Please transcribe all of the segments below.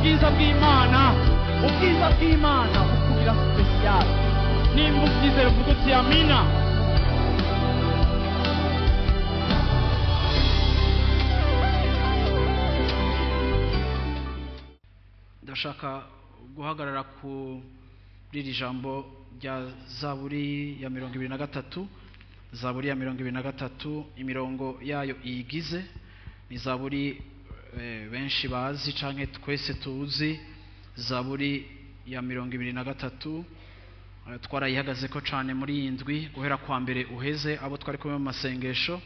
Ubwiza bw'Imana, ubwiza bw'Imana bukugira special. Nimba ubyizera uvuga uti amina. Ndashaka guhagarara kuri iri jambo rya Zaburi ya 23, Zaburi ya 23, imirongo yayo iyigize ni Zaburi benshi bazi canke twese tuzi. Zaburi ya 23 twarayihagaze ko cane muri iyi ndwi guhera kwa mbere uheze, abo twari kumwe mu masengesho,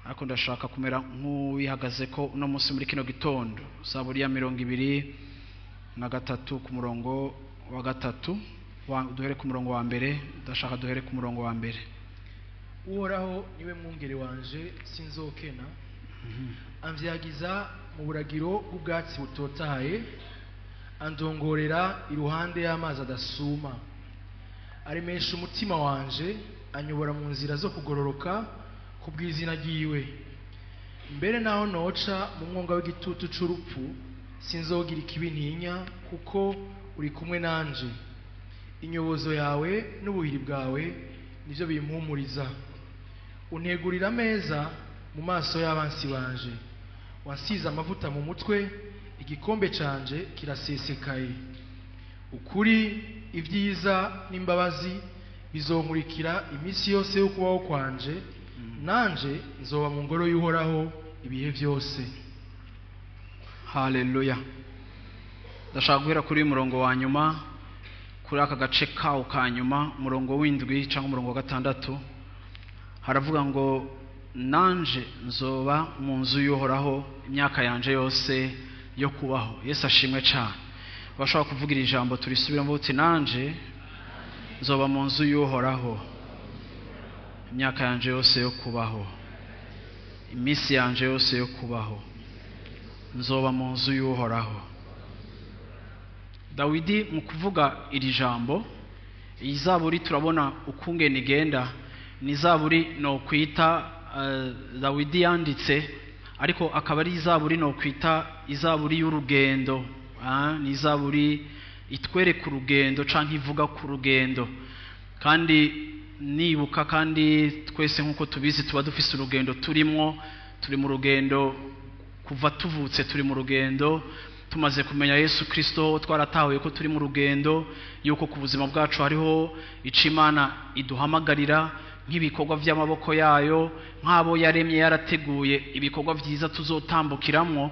ariko ndashaka kumera nk'uwihagaze ko uno munsi muri kino gitondo. Zaburi ya 23 ku murongo wa 3, duhere ku murongo wa mbere. Ndashaka duhere ku murongo wa mbere. Uhoraho niwe mwungere wanje, sinzokena. Amvyagiza mu buragiro bw'ubwatsi butotahaye, andongorera iruhande y'amazi adasuma. Aremesha umutima wanje, anyobora mu nzira zo kugororoka kubw'izina ryiwe. Mbere naho noca mu mwonga w'igitutu c'urupfu, sinzogira ikibi ntinya, kuko uri kumwe nanje. Inyobozo yawe n'ubuhiri bwawe nivyo bimpumuriza. Untegurira ameza mu maso y'abansi banje, wansize amavuta mu mutwe, igikombe canje kirasesekaye. Ukuri, ibyiza n'imbabazi bizonkurikira iminsi yose yo kubaho kwanje, nanje nzoba mu ngoro y'Uhoraho ibihe byose. Haleluya. Ndashaka guhera kuri uyu murongo wa nyuma, kuri aka gace kawo ka nyuma, umurongo w'indwi cyangwa umurongo wa 6. Haravuga ngo nanje nzoba mu nzu y'Uhoraho imyaka yanje yose yo kubaho. Yesu ashimwe cyane. Bashobora kuvugira ijambo turisubiramo uti nanje nzoba mu nzu y'Uhoraho imyaka yanje yose yo kubaho, iminsi yanje yose yo kubaho, nzoba mu nzu y'Uhoraho. Dawidi mu kuvuga iri jambo, iyi zaburi turabona ukungene igenda, ni zaburi no kwita Dawidi yanditse, ariko akaba ari izaburi no kwita izaburi y'urugendo. Ni izaburi itwereka urugendo canke ivuga ku rugendo. Kandi nibuka, kandi twese nkuko tubizi tuba dufise urugendo turimwo, turi mu rugendo kuva tuvutse, turi mu rugendo tumaze kumenya Yesu Kristo, twaratahuye ko turi mu rugendo, yuko ku buzima bwacu hariho ico Imana iduhamagarira nk'ibikorwa by'amaboko yayo, nk'abo yaremye yarateguye ibikorwa byiza tuzotambukiramwo.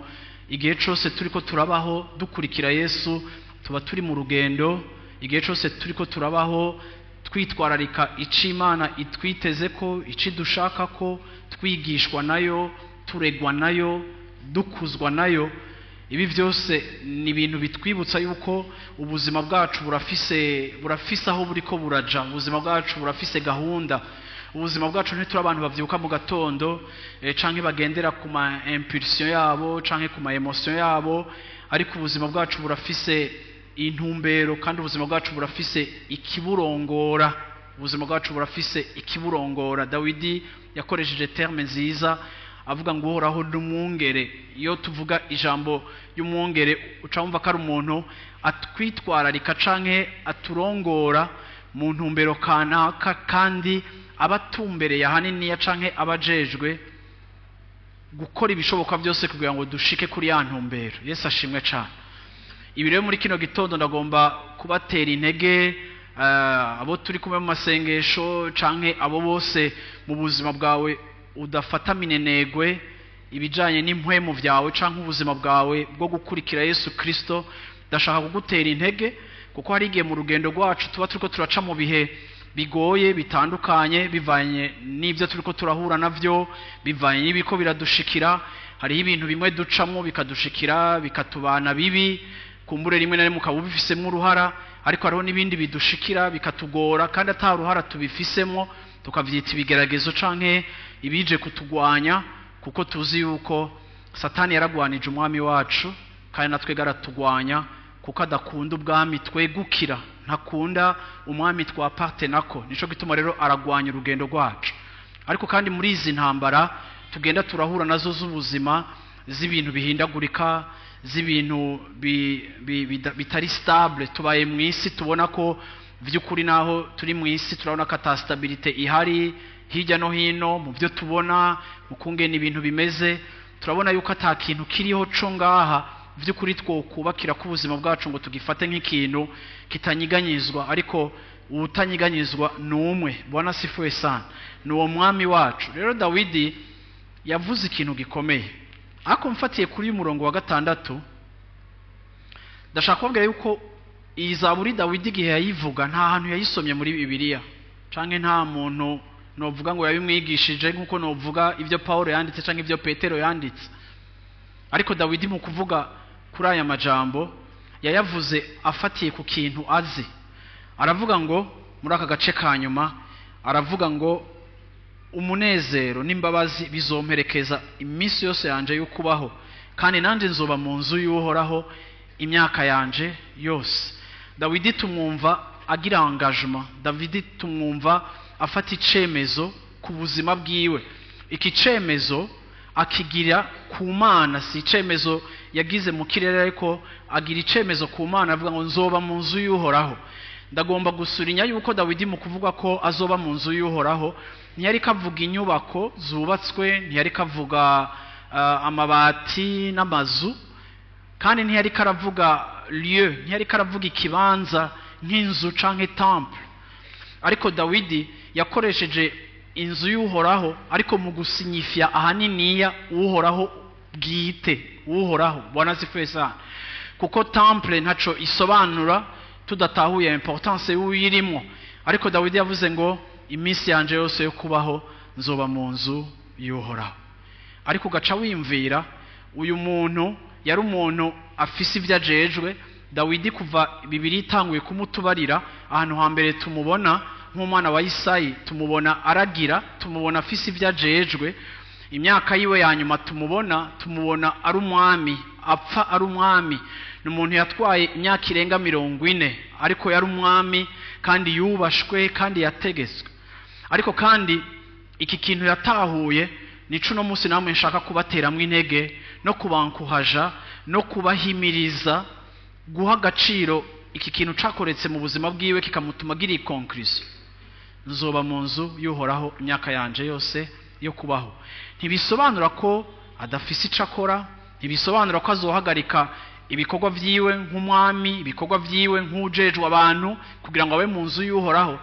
Igihe cose turiko turabaho dukurikira Yesu, tuba turi mu rugendo. Igihe cose turiko turabaho twitwararika ico Imana itwiteze ko, ico idushaka ko, twigishwa nayo, turegwa nayo, dukuzwa nayo. Ibi byose ni ibintu bitwibutsa yuko ubuzima bwacu burafise aho buriko buraja, ubuzima bwacu burafise gahunda. Ubuzima bwacu ntituri abantu bavyuka mu gatondo canke bagendera ku ma impulsion yabo canke ku ma emotion yabo, ariko ubuzima bwacu burafise intumbero, kandi ubuzima bwacu burafise ikiburongora. Ubuzima bwacu burafise ikiburongora. Dawidi yakoresheje terme nziza avuga ngo Uhoraho n'umwungere. Iyo tuvuga ijambo y'umwungere uca wumva ko ari umuntu atwitwararika canke aturongora mu ntumbero kanaka, kandi abatumbereye ahanini canke abajejwe gukora ibishoboka byose kugira ngo dushike kuri ya ntumbero. Yesu ashimwe cyane. Ibi rero muri kino gitondo ndagomba kubatera intege abo turi kumwe mu masengesho canke abo bose mu buzima bwawe udafata minenegwe ibijanye n'impwemu vyawe canke ubuzima bwawe bwo gukurikira Yesu Kristo. Ndashaka kugutera intege kuko hari igihe mu rugendo rwacu tuba turiko turaca mu bihe bigoye bitandukanye, bivanye n'ibyo turiko turahura navyo, bivanye n'ibiko biradushikira. Hariho ibintu bimwe ducamwo bikadushikira bikatubana bibi, kumbure rimwe na rimwe ukaba ubifisemo uruhara, ariko hariho n'ibindi bidushikira bikatugora kandi ata ruhara tubifisemo, tukavyita ibigeragezo canke ibije kutugwanya, kuko tuzi yuko Satani yaragwanije umwami wacu kandi natwe garatugwanya, kuko adakunda ubwami twegukira, ntakunda umwami twapartenako. Nico gituma rero aragwanya urugendo rwacu. Ariko kandi muri izi ntambara tugenda turahura nazo z'ubuzima, z'ibintu bihindagurika, z'ibintu bitari stable. Tubaye mu isi, tubona ko by'ukuri naho turi mu isi turabona ko ata stabilité ihari hirya no hino mu byo tubona, mu kungena ibintu bimeze. Turabona yuko ata kintu kiriho co ngaha by'ukuri twokubakira ko ubuzima bwacu ngo tugifate nk'ikintu kitanyiganyizwa. Ariko uwutanyiganyizwa ni umwe. Bwana asifiwe sana. Ni uwo Mwami wacu. Rero Dawidi yavuze ikintu gikomeye, ariko mfatiye kuri uyu murongo wa 6, ndashaka kubabwira yuko iyi zaburi Dawidi igihe yayivuga nta hantu yayisomye muri Bibiliya, canke nta muntu novuga ngo yabimwigishije, nk'uko novuga ibyo Paulo yanditse canke ibyo Petero yanditse. Ariko Dawidi mu kuvuga kuri aya majambo yayavuze afatiye ku kintu azi. Aravuga ngo muri aka gace ka nyuma, aravuga ngo umunezero n'imbabazi bizomperekeza iminsi yose yanje yo kubaho, kandi nanjye nzoba mu nzu y'Uhoraho imyaka yanje yose. Dawidi tumwumva agira engagement, Dawidi tumwumva afata icemezo ku buzima bwiwe. Iki cemezo akigira ku Mana, si icemezo yagize mu kirere, ariko agira icemezo ku Mana, avuga ngo nzoba mu nzu y'Uhoraho. Ndagomba gusurinya yuko Dawidi mu kuvuga ko azoba mu nzu y'Uhoraho ntiyari kavuga inyubako zubatswe, ntiyari kavuga amabati n'amazu, kandi ntiyari karavuga lieu, ntiyari karavuga ikibanza nk'inzu canke temple. Ariko Dawidi yakoresheje inzu y'Uhoraho, ariko mu gusinyifya ahaniniya Uhoraho bwite, Uhoraho. Bwana asifiwe sana. Kuko temple ntaco isobanura tudatahuye importance y'uyirimo. Ariko Dawidi yavuze ngo iminsi yanje yose yo kubaho nzoba mu nzu y'Uhoraho. Ariko ugaca wiyumvira, uyu muntu yari umuntu afise ibyo ajejwe. Dawidi kuva Bibiliya itanguye kumutubarira, ahantu hambere tumubona nk'umwana wa Isayi, tumubona aragira, tumubona afise ibyo ajejwe. Imyaka yiwe ya nyuma tumubona ari umwami, apfa ari umwami. Ni umuntu yatwaye imyaka irenga 40, ariko yari umwami kandi yubashwe kandi yategetswe. Ariko kandi iki kintu yatahuye nico uno munsi namwe nshaka kubateramwo intege no kubankuhaja no kubahimiriza guha agaciro iki kintu cakoretse mu buzima bwiwe, kikamutuma agira iyi conclusion: nzoba mu nzu y'Uhoraho imyaka yanje yose yo kubaho. Ntibisobanura ko adafise ico akora, ntibisobanura ko azohagarika ibikorwa vyiwe nk'umwami, ibikorwa vyiwe nk'ujejwe abantu kugira ngo abe mu nzu y'Uhoraho.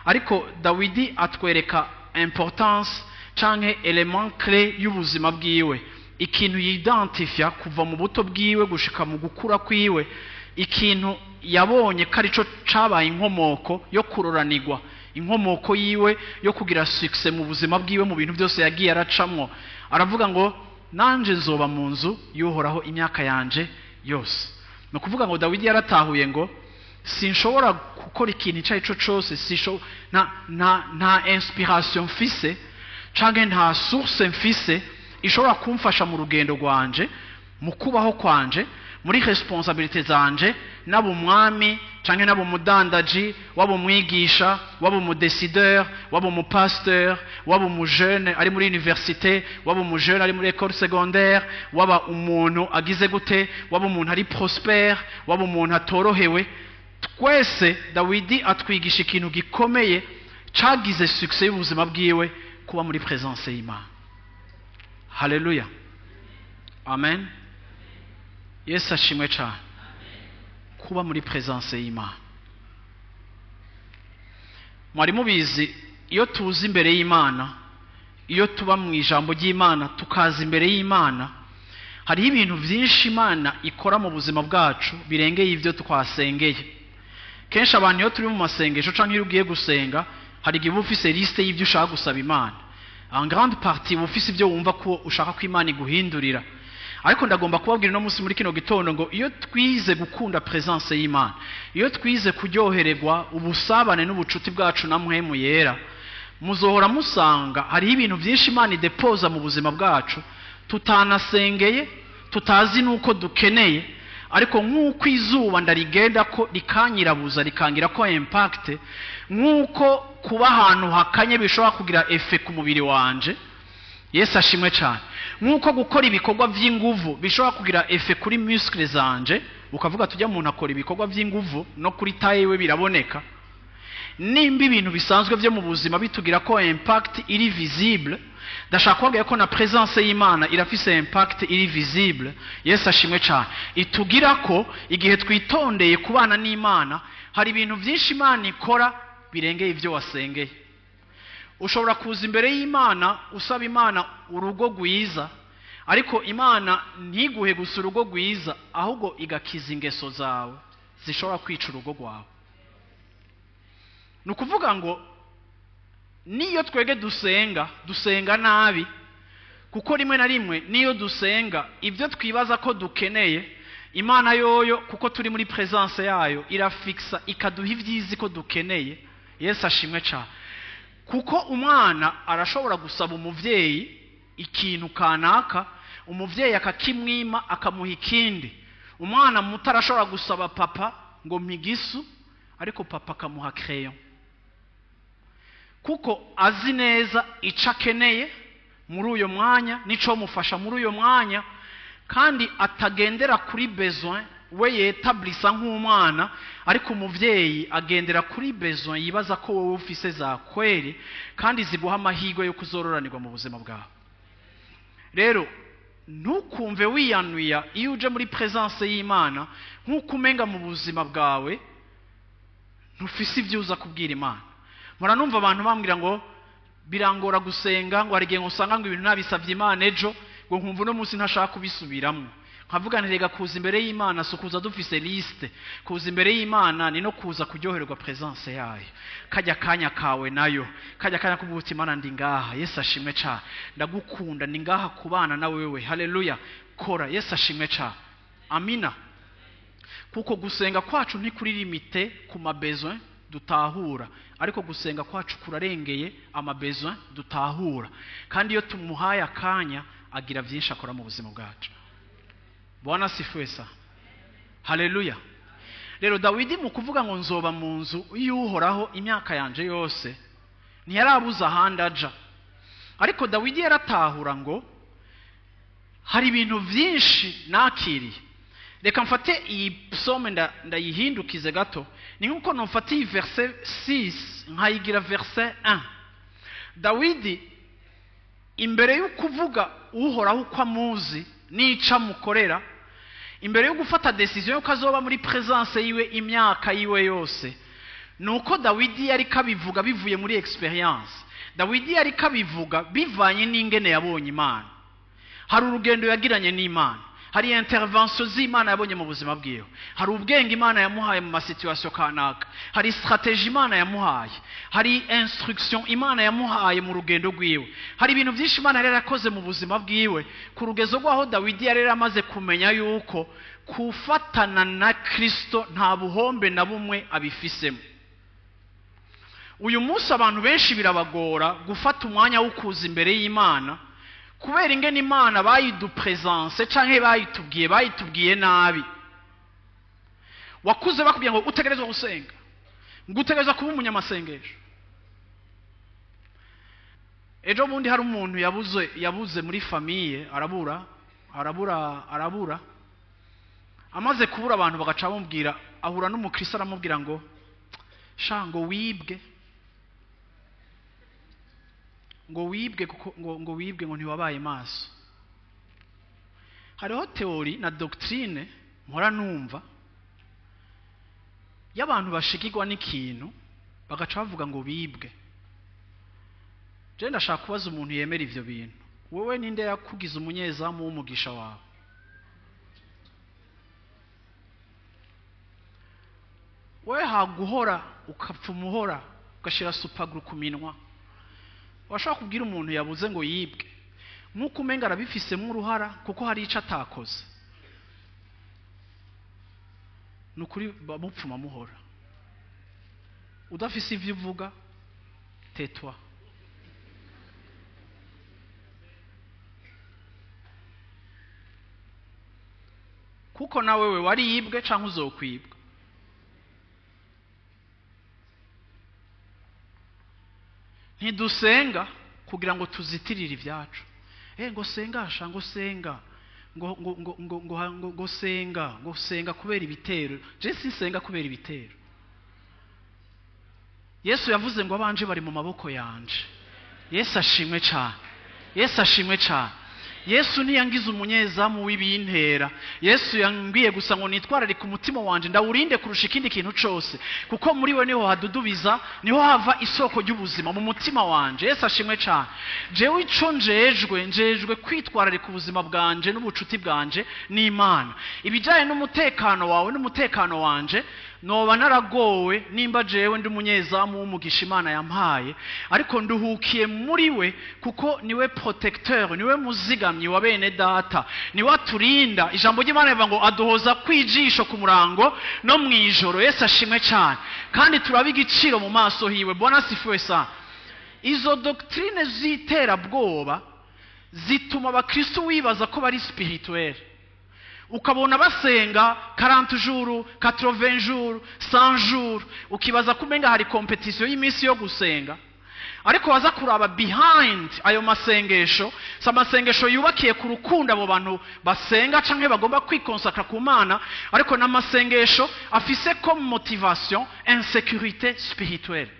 Ariko Dawidi atwereka importance canke élément clé y'ubuzima bwiwe, ikintu yidentifia kuva mu buto bwiwe gushika mu gukura kwiwe, ikintu yabonye ko arico cabaye inkomoko yo kuroranirwa, inkomoko yiwe yo kugira succès mu buzima bwiwe mu bintu byose yagiye aracamwo. Aravuga ngo nanje nzoba mu nzu y'Uhoraho imyaka yanje yose. Ni ukuvuga ngo Dawidi yaratahuye ngo sinshobora gukora ikintu icyo ari cyo cyose, nta inspiration mfise canke nta source mfise ishobora kumfasha mu rugendo rwanje, mu kubaho kwanje, muri responsabilité zanje, naba umwami canke naba umudandaji, waba umwigisha, waba umudécideur, waba umupasteur, waba umujeune ari muri université, waba umujeune ari muri école secondaire, waba umuntu agize gute, waba umuntu ari prospère, waba umuntu atorohewe, twese Dawidi atwigisha ikintu gikomeye cagize succès y'ubuzima bwiwe: kuba muri présence y'Imana. Haleluya, amen. Yesu ashimwe cyane. Kuba muri présence y'Imana, mwari mubizi, iyo tuza imbere y'Imana, iyo tuba mu ijambo ry'Imana, tukaza imbere y'Imana, hariho ibintu byinshi Imana ikora mu buzima bwacu birengeye ibyo twasengeye. Kenshi abantu iyo turi mu masengesho cyangwa iyo ugiye gusenga, hari igihe uba ufise liste y'ibyo ushaka gusaba Imana. En grande partie uba ufise ibyo wumva ko ushaka ko Imana iguhindurira. Ariko ndagomba kubabwira uno munsi muri kino gitondo ngo iyo twize gukunda présence y'Imana, iyo twize kuryohererwa ubusabane n'ubucuti bwacu na Mpwemu Yera, muzohora musanga hariho ibintu byinshi Imana idepoza mu buzima bwacu tutanasengeye, tutazi nuko dukeneye. Ariko nk'uko izuba ndarigenda ko rikanyirabuza, rikangira ko impact, nk'uko kuba ahantu hakanye bishobora kugira effet ku mubiri wanje. Yesu ashimwe cyane. Nk'uko gukora ibikorwa by'inguvu bishobora kugira effet kuri muscle zanje, ukavuga tujya umuntu akora ibikorwa by'inguvu no kuri taille we biraboneka. Nimba ibintu bisanzwe byo mu buzima bitugira ko impact iri visible, ndashaka kubabwira ko na présence y'Imana irafise impact iri visible. Yesu ashimwe cyane. Itugira ko igihe twitondeye kubana n'Imana, hari ibintu byinshi Imana ikora birengeye ibyo wasengeye. Ushobora kuza imbere y'Imana usaba Imana urugo rwiza, ariko Imana ntiguhe gusa urugo rwiza, ahubwo igakiza ingeso zawe zishobora kwica urugo rwawe. Ni ukuvuga ngo niyo twege dusenga, dusenga nabi, kuko rimwe na rimwe niyo dusenga ibyo twibaza ko dukeneye, Imana yoyo kuko turi muri présence yayo irafixa ikaduha ibyizi ko dukeneye. Yesu ashimwe cyane. Kuko umwana arashobora gusaba umuvyeyi ikintu kanaka, umuvyeyi akakimwima akamuha ikindi. Umwana muto arashobora gusaba papa ngo mpigisu, ariko papa akamuha crayon, kuko azi neza ico akeneye muri uyo mwanya nico mufasha muri uyo mwanya, kandi atagendera kuri besoin we yetablisa nk'umwana, ariko umuvyeyi agendera kuri besoin yibaza ko wowe ufise za kweri kandi ziguha amahirwe yo kuzororanirwa mu buzima bwawe. Rero ntukumve wiyanuya iyo uje muri présence y'Imana nk'uko umenga mu buzima bwawe ntufise ibyo uza kubwira Imana. Mpora numva abantu bambwira ngo birangora gusenga, ngo hari igihe usanga ngo ibintu nabisabye Imana ejo, ngo nkumva uno munsi ntashaka kubisubiramwo. Nkavuga nti rega kuza imbere y'Imana si ukuza dufise liste, kuza imbere y'Imana ni no kuza kuryoherwa présence yayo. Kajya kanya kawe nayo, kajya kanya kuvuga uti Imana ndi ngaha, Yesu ashimwe cyane, ndagukunda, ndi ngaha kubana na wewe, haleluya, kora, Yesu ashimwe cyane, amina. Kuko gusenga kwacu ntikuri limité ku ma besoin dutahura, ariko gusenga kwacu kurarengeye ama besoin dutahura, kandi iyo tumuhaye akanya agira byinshi akora mu buzima bwacu. Bwana asifiwe sana, haleluya. Rero Dawidi mu kuvuga ngo nzoba mu nzu y'Uhoraho imyaka yanje yose, ntiyarabuze ahandi aja, ariko Dawidi yaratahura ngo hari ibintu byinshi nakiriye. Reka mfate iyi psaume ndayihindukize gato, ni nkuko nomfate iyi verset 6 nkayigira verset 1. Dawidi imbere yo kuvuga Uhoraho uko amuzi n'ico amukorera, imbere yo gufata décision yuko azoba muri présence yiwe imyaka yiwe yose, nuko Dawidi yari kabivuga bivuye muri expérience. Dawidi yari kabivuga bivanye n'ingene yabonye Imana. Hari urugendo yagiranye n'Imana, hari intervention z'Imana yabonye mu buzima bwiwe, hari ubwenge Imana yamuhaye mu masituation kanaka, hari stratégie Imana yamuhaye, hari instruction Imana yamuhaye mu rugendo rwiwe, hari ibintu byinshi Imana yari yarakoze mu buzima bwiwe, ku rugezo rwaho Dawidi yari yaramaze kumenya yuko kufatana na Kristo nta buhombe na bumwe abifisemo. Uyu munsi abantu benshi birabagora gufata umwanya wo kuza imbere y'Imana, kubera ingene Imana bayidupresence canke bayitubwiye nabi. Wakuze bakubwiye ngo utegerezwa gusenga, ngo utegerezwa kuba umunyamasengesho. Ejo bundi hari umuntu yabuze muri famille, arabura, arabura, arabura. Amaze kubura abantu bagaca bamubwira, ahura n'umukristo aramubwira ngo sha ngo wibwe, ngo wibwe kuko ngo wibwe ngo ntiwabaye maso. Hariho théorie na doctrine mpora numva y'abantu bashikirwa n'ikintu bagaca bavuga ngo bibwe. Je ndashaka kubaza umuntu yemera ivyo bintu, wewe ninde yakugize umunyezamu w'umugisha wawe? Wewe haguhora ukapfa umuhora ugashira supaguru ku minwa, washaka kubwira umuntu yabuze ngo yibwe nkuko umenga arabifisemo uruhara kuko hari ico atakoze. Nukuri bamupfuma muhora udafise ivyo uvuga, tetwa. Kuko na wewe waribwe canke uzokwibwa. Ntidusenga kugira ngo tuzitirire ibyacu. Ngo senga sha, ngo senga, ngo ngo ngo ngo ngo ngo ngo senga, ngo senga kubera ibitero. Je sinsenga kubera ibitero. Yesu yavuze ngo abanje bari mu maboko yanje. Yesu ashimwe cyane. Yesu ashimwe cyane. Yesu ntiyangize umunyezamu w'ibintera. Yesu yambwiye gusa ngo nitwararike umutima wanje, ndawurinde kurusha ikindi kintu cose, kuko muri we niho hadudubiza, niho hava isoko ry'ubuzima mu mutima wanje. Yesu ashimwe cyane. Jewe ico njejwe kwitwararika ubuzima bwanje n'ubucuti bwanje n'Imana. Ibijanye n'umutekano wawe n'umutekano wanje, noba naragowe nimba jewe ndi umunyezamu w'umugisha Imana yampaye, ariko nduhukiye muri we, kuko niwe protecteur, niwe muzigamyi wa bene data, niwe aturinda. Ijambo ry'Imana rivuga ngo aduhoza kwijisho ku murango no mwijoro. Yesu ashimwe cyane. Kandi turaba igiciro mu maso hiwe. Bwana asifiwe sana. Izo doctrine z'iterabwoba zituma abakristo wibaza ko bari spirituel. Ukabona basenga 40 jours, 80 jours, 100 jours, ukibaza ko umenga hari competition y'iminsi yo gusenga. Ariko waza kuraba behind ayo masengesho, si amasengesho yubakiye ku rukundo abo bantu basenga canke bagomba kwikonsakra ku Mana, ariko n'amasengesho afise comme motivation insécurité spirituelle.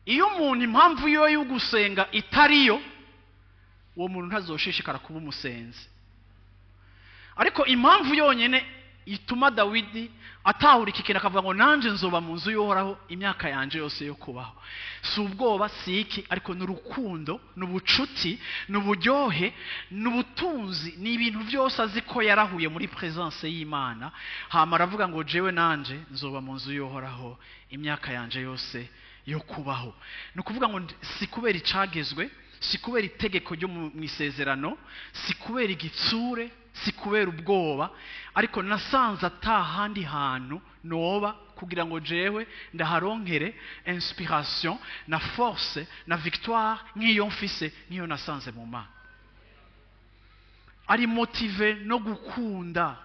Iyo umuntu impamvu yiwe yo gusenga itariyo, uwo muntu ntazoshishikara kuba umusenzi. Ariko impamvu yonyene ituma Dawidi atahura iki kintu akavuga ngo nanje nzoba mu nzu y'Uhoraho imyaka yanje yose yo kubaho, si ubwoba, si iki, ariko n'urukundo, n'ubucuti, n'uburyohe, n'ubutunzi, ni ibintu byose azi ko yarahuye muri presence y'Imana. Hama aravuga ngo jewe nanje nzoba mu nzu y'Uhoraho imyaka yanje yose yo kubaho. Ni ukuvuga ngo si kubera icagezwe, si kubera itegeko ryo mu isezerano, si kubera igitsure, si kubera ubwoba, ariko nasanze atahandi hantu noba kugira ngo jewe ndaharonkere inspiration na force na victoire nk'iyo mfise, nk'iyo nasanze mu Mana. Ari motive no gukunda.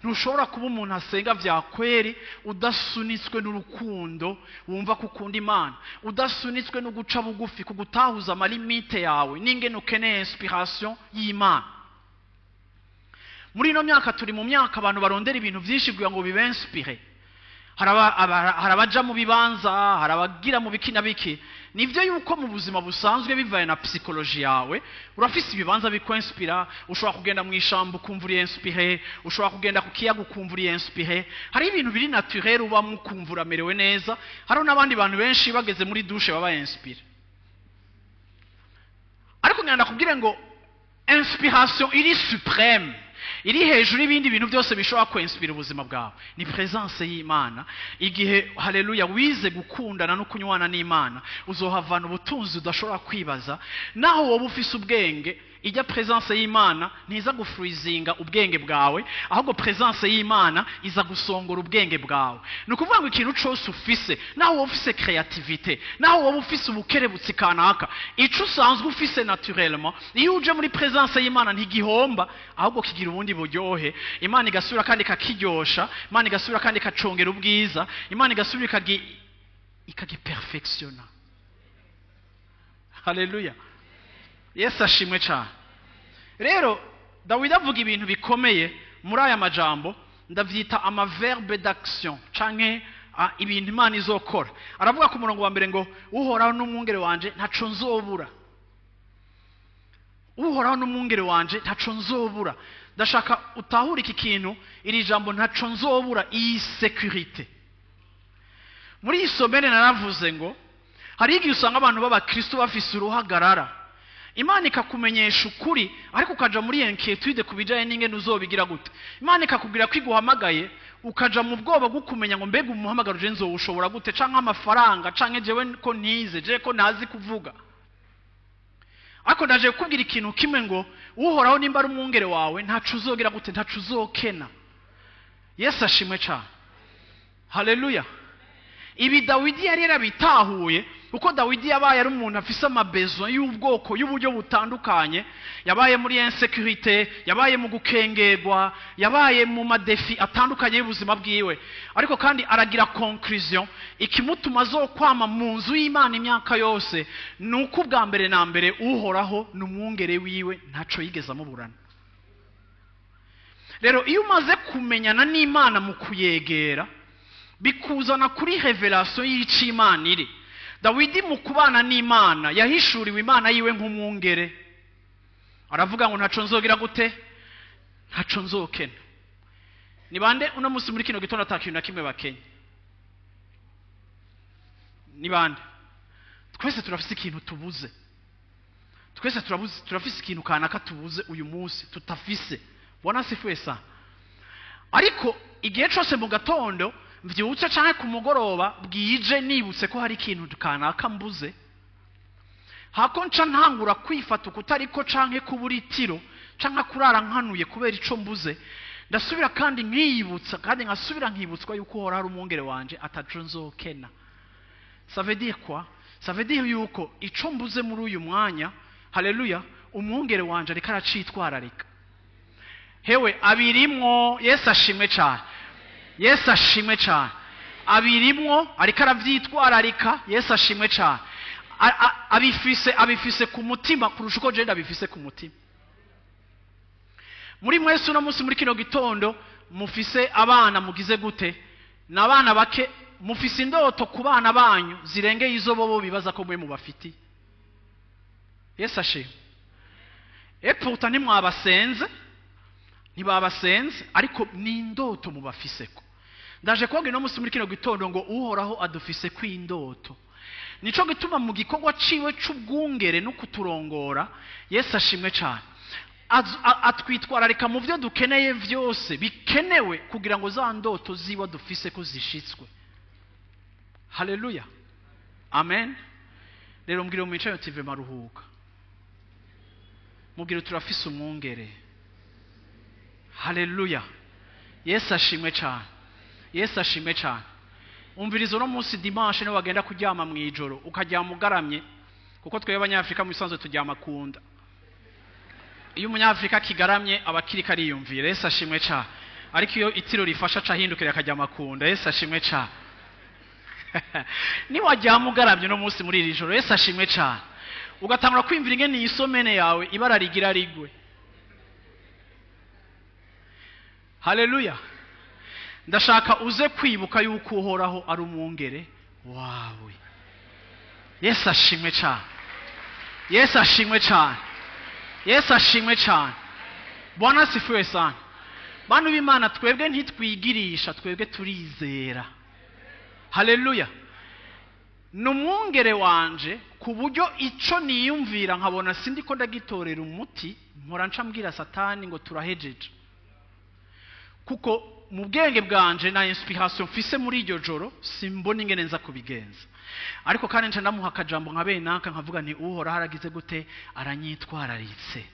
Ntushobora kuba umuntu asenga vya kweri udasunitswe n'urukundo, wumva ko ukunda Imana, udasunitswe no guca bugufi, kugutahuza amalimite yawe n'ingene ukeneye inspiration y'Imana. Muri ino myaka turi mu myaka abantu barondera ibintu byinshi kugira ngo bibenspire. Hari abaja mu bibanza, hari abagira mu biki na biki. Nivyo yuko mu buzima busanzwe bivaye na psychologie yawe, urafise ibibanza bikwenspira, ushobora kugenda mu ishamba ukumva uri inspiré, ushobora kugenda ku kiyaga ukumva uri inspiré. Hari ibintu biri naturel ubamwo ukumva uramerewe neza. Hari n'abandi bantu benshi bageze muri douche baba inspiré. Ariko ngenda kubwire ngo inspiration iri suprême, iri hejuru y'ibindi bintu byose bishobora kwinspira ubuzima bwawe, ni presence y'Imana. Igihe haleluya wize gukundana no kunywana n'Imana, uzohavana ubutunzi udashobora kwibaza. Naho wowe ufise ubwenge, ijya presence y'Imana ntiza gufreezinga ubwenge bwawe, ahubwo presence y'Imana iza gusongora ubwenge bwawe. Ni ukuvuga ngo ikintu cose ufise, naho wowe ufise creativité, naho wowe ufise ubukerebutsi kanaka, ico usanzwe ufise naturellement, iyo uje muri presence y'Imana ntigihomba, ahubwo kigira ubundi buryohe. Imana igasubira kandi ikakiryosha, Imana igasubira kandi ikacongera ubwiza, Imana igasubira ikagiperfectiona. Haleluya. Yesu ashimwe cyane. Rero Dawidi avuga ibintu bikomeye muri aya majambo, ndavyita ama verbe d'action canke ibintu Imana izokora. Aravuga ku murongo wa mbere ngo Uhoraho n'umwungere wanje ntaco nzobura. Uhoraho n'umwungere wanje ntaco nzobura. Ndashaka utahure iki kintu, iri jambo ntaco nzobura, iyi sécurité. Muri iyi somere naravuze ngo hari igihe usanga abantu b'abakristo bafise uruhagarara, Imana ikakumenyesha ukuri ariko ukaja muri inquiétude kubijanye n'ingene uzobigira gute. Imana ikakubwira ko iguhamagaye, ukaja mu bwoba bwo kumenya ngo mbega umuhamagaro je nzowushobora gute, canke amafaranga, canke jewe ko ntize, jewe ko ntazi kuvuga. Ariko ndaje kukubwira ikintu kimwe ngo Uhoraho nimba ari umwungere wawe ntaco uzogira gute, ntaco uzokena. Yesu ashimwe cyane. Haleluya. Ibi Dawidi yari yarabitahuye, Kuko Dawidi yabaye ari umuntu afise ama besoins y'ubwoko y'uburyo butandukanye, yabaye muri insécurité, yabaye mu gukengerwa, yabaye mu ma défis atandukanye y'ubuzima bwiwe. Ariko kandi aragira conclusion: ikimutuma azokwama mu nzu y'Imana imyaka yose ni uko ubwa mbere na mbere Uhoraho ni umwungere wiwe, ntaco yigeze amuburana. Rero iyo umaze kumenyana n'Imana mu kuyegera, bikuzana kuri révélation y'ico Imana iri. Dawidi mu kubana n'Imana yahishuriwe Imana yiwe nk'umwungere. Aravuga ngo ntaco nzogira gute? Ntaco nzokena. Ni bande uno munsi muri kino gitondo ata kintu na kimwe bakenya? Ni bande? Twese turafise ikintu tubuze, twese turabuze, turafise ikintu kanaka tubuze uyu munsi tutafise. Bwana asifiwe sana. Ariko igihe cose mu gatondo mvyutse canke ku mugoroba bwije, nibutse ko hari ikintu kanaka mbuze, hako nca ntangura kwifata ukutariko canke kubura itiro canke kurara nkanuye kubera ico mbuze, ndasubira kandi nkiyibutsa, kandi nkasubira nkibutswa yuko Uhoraho ari umwungere wanje, ataco nzokena. Ça veut dire quoi? Ça veut dire yuko ico mbuze muri uyu mwanya, haleluya, umwungere wanje ariko aracitwararika. Hewe, abirimwo. Yesu ashimwe cyane, Yesu ashimwe cyane. Abirimwo, ariko aravyitwararika. Yesu ashimwe cyane. Abifise ku mutima kurusha uko jewe abifise ku mutima. Muri mwese uno munsi muri kino gitondo mufise abana, mugize gute? Ni abana bake mufise indoto ku bana banyu zirengeye izo bobo bibaza ko mwe mubafitiye. Yesu ashimwe. Et pourtant ntimwabasenze, ntibabasenze, ariko ni indoto mubafiseko. Ndaje kubabwira uno munsi muri kino gitondo ngo Uhoraho adufise kw'indoto. Nico gituma mu gikorwa ciwe c'ubwungere no kuturongora, Yesu ashimwe cyane, atwitwararika mu byo dukeneye vyose bikenewe kugira ngo za ndoto ziwe dufise ko zishitswe. Haleluya, amen. Rero mbwira mu mico tive maruhuka, mubwire turafise umwungere. Haleluya, Yesu ashimwe cyane, Yesu ashimwe cyane. Umviriza, uno munsi dimanche niwe wagenda kuryama mu ijoro, ukaryama ugaramye, kuko twebwe Abanyafurika mu bisanzwe turyama kunda. Iyo Umunyafurika akigaramye aba akiriko ariyumvira. Yesu ashimwe cyane. Ariko iyo itiro rifasha, aca ahindukira akaryama kunda. Yesu ashimwe cyane. Niwaryama ugaramye uno munsi muri iri joro, Yesu ashimwe cyane, ugatangura kwiyumvira ingene iyi semaine yawe ibara rigira rigwe, haleluya, ndashaka uze kwibuka yuko Uhoraho ari umwungere wawe. Yesu ashimwe cyane, Yesu ashimwe cyane, Yesu ashimwe cyane. Bwana asifiwe sana. Bantu b'Imana, twebwe ntitwigirisha, twebwe turizera. Haleluya. Ni umwungere wanje ku buryo ico niyumvira nkabona sindi ko ndagitorera umuti, mpora nca mbwira Satani ngo turahejeje, kuko mu bwenge bwanje na inspiration mfise muri iryo joro simbona ingene nza kubigenza. Ariko kandi nca ndamuha akajambo nka benaka, nkavuga nti Uhoraho aragize gute? Aranyitwararitse.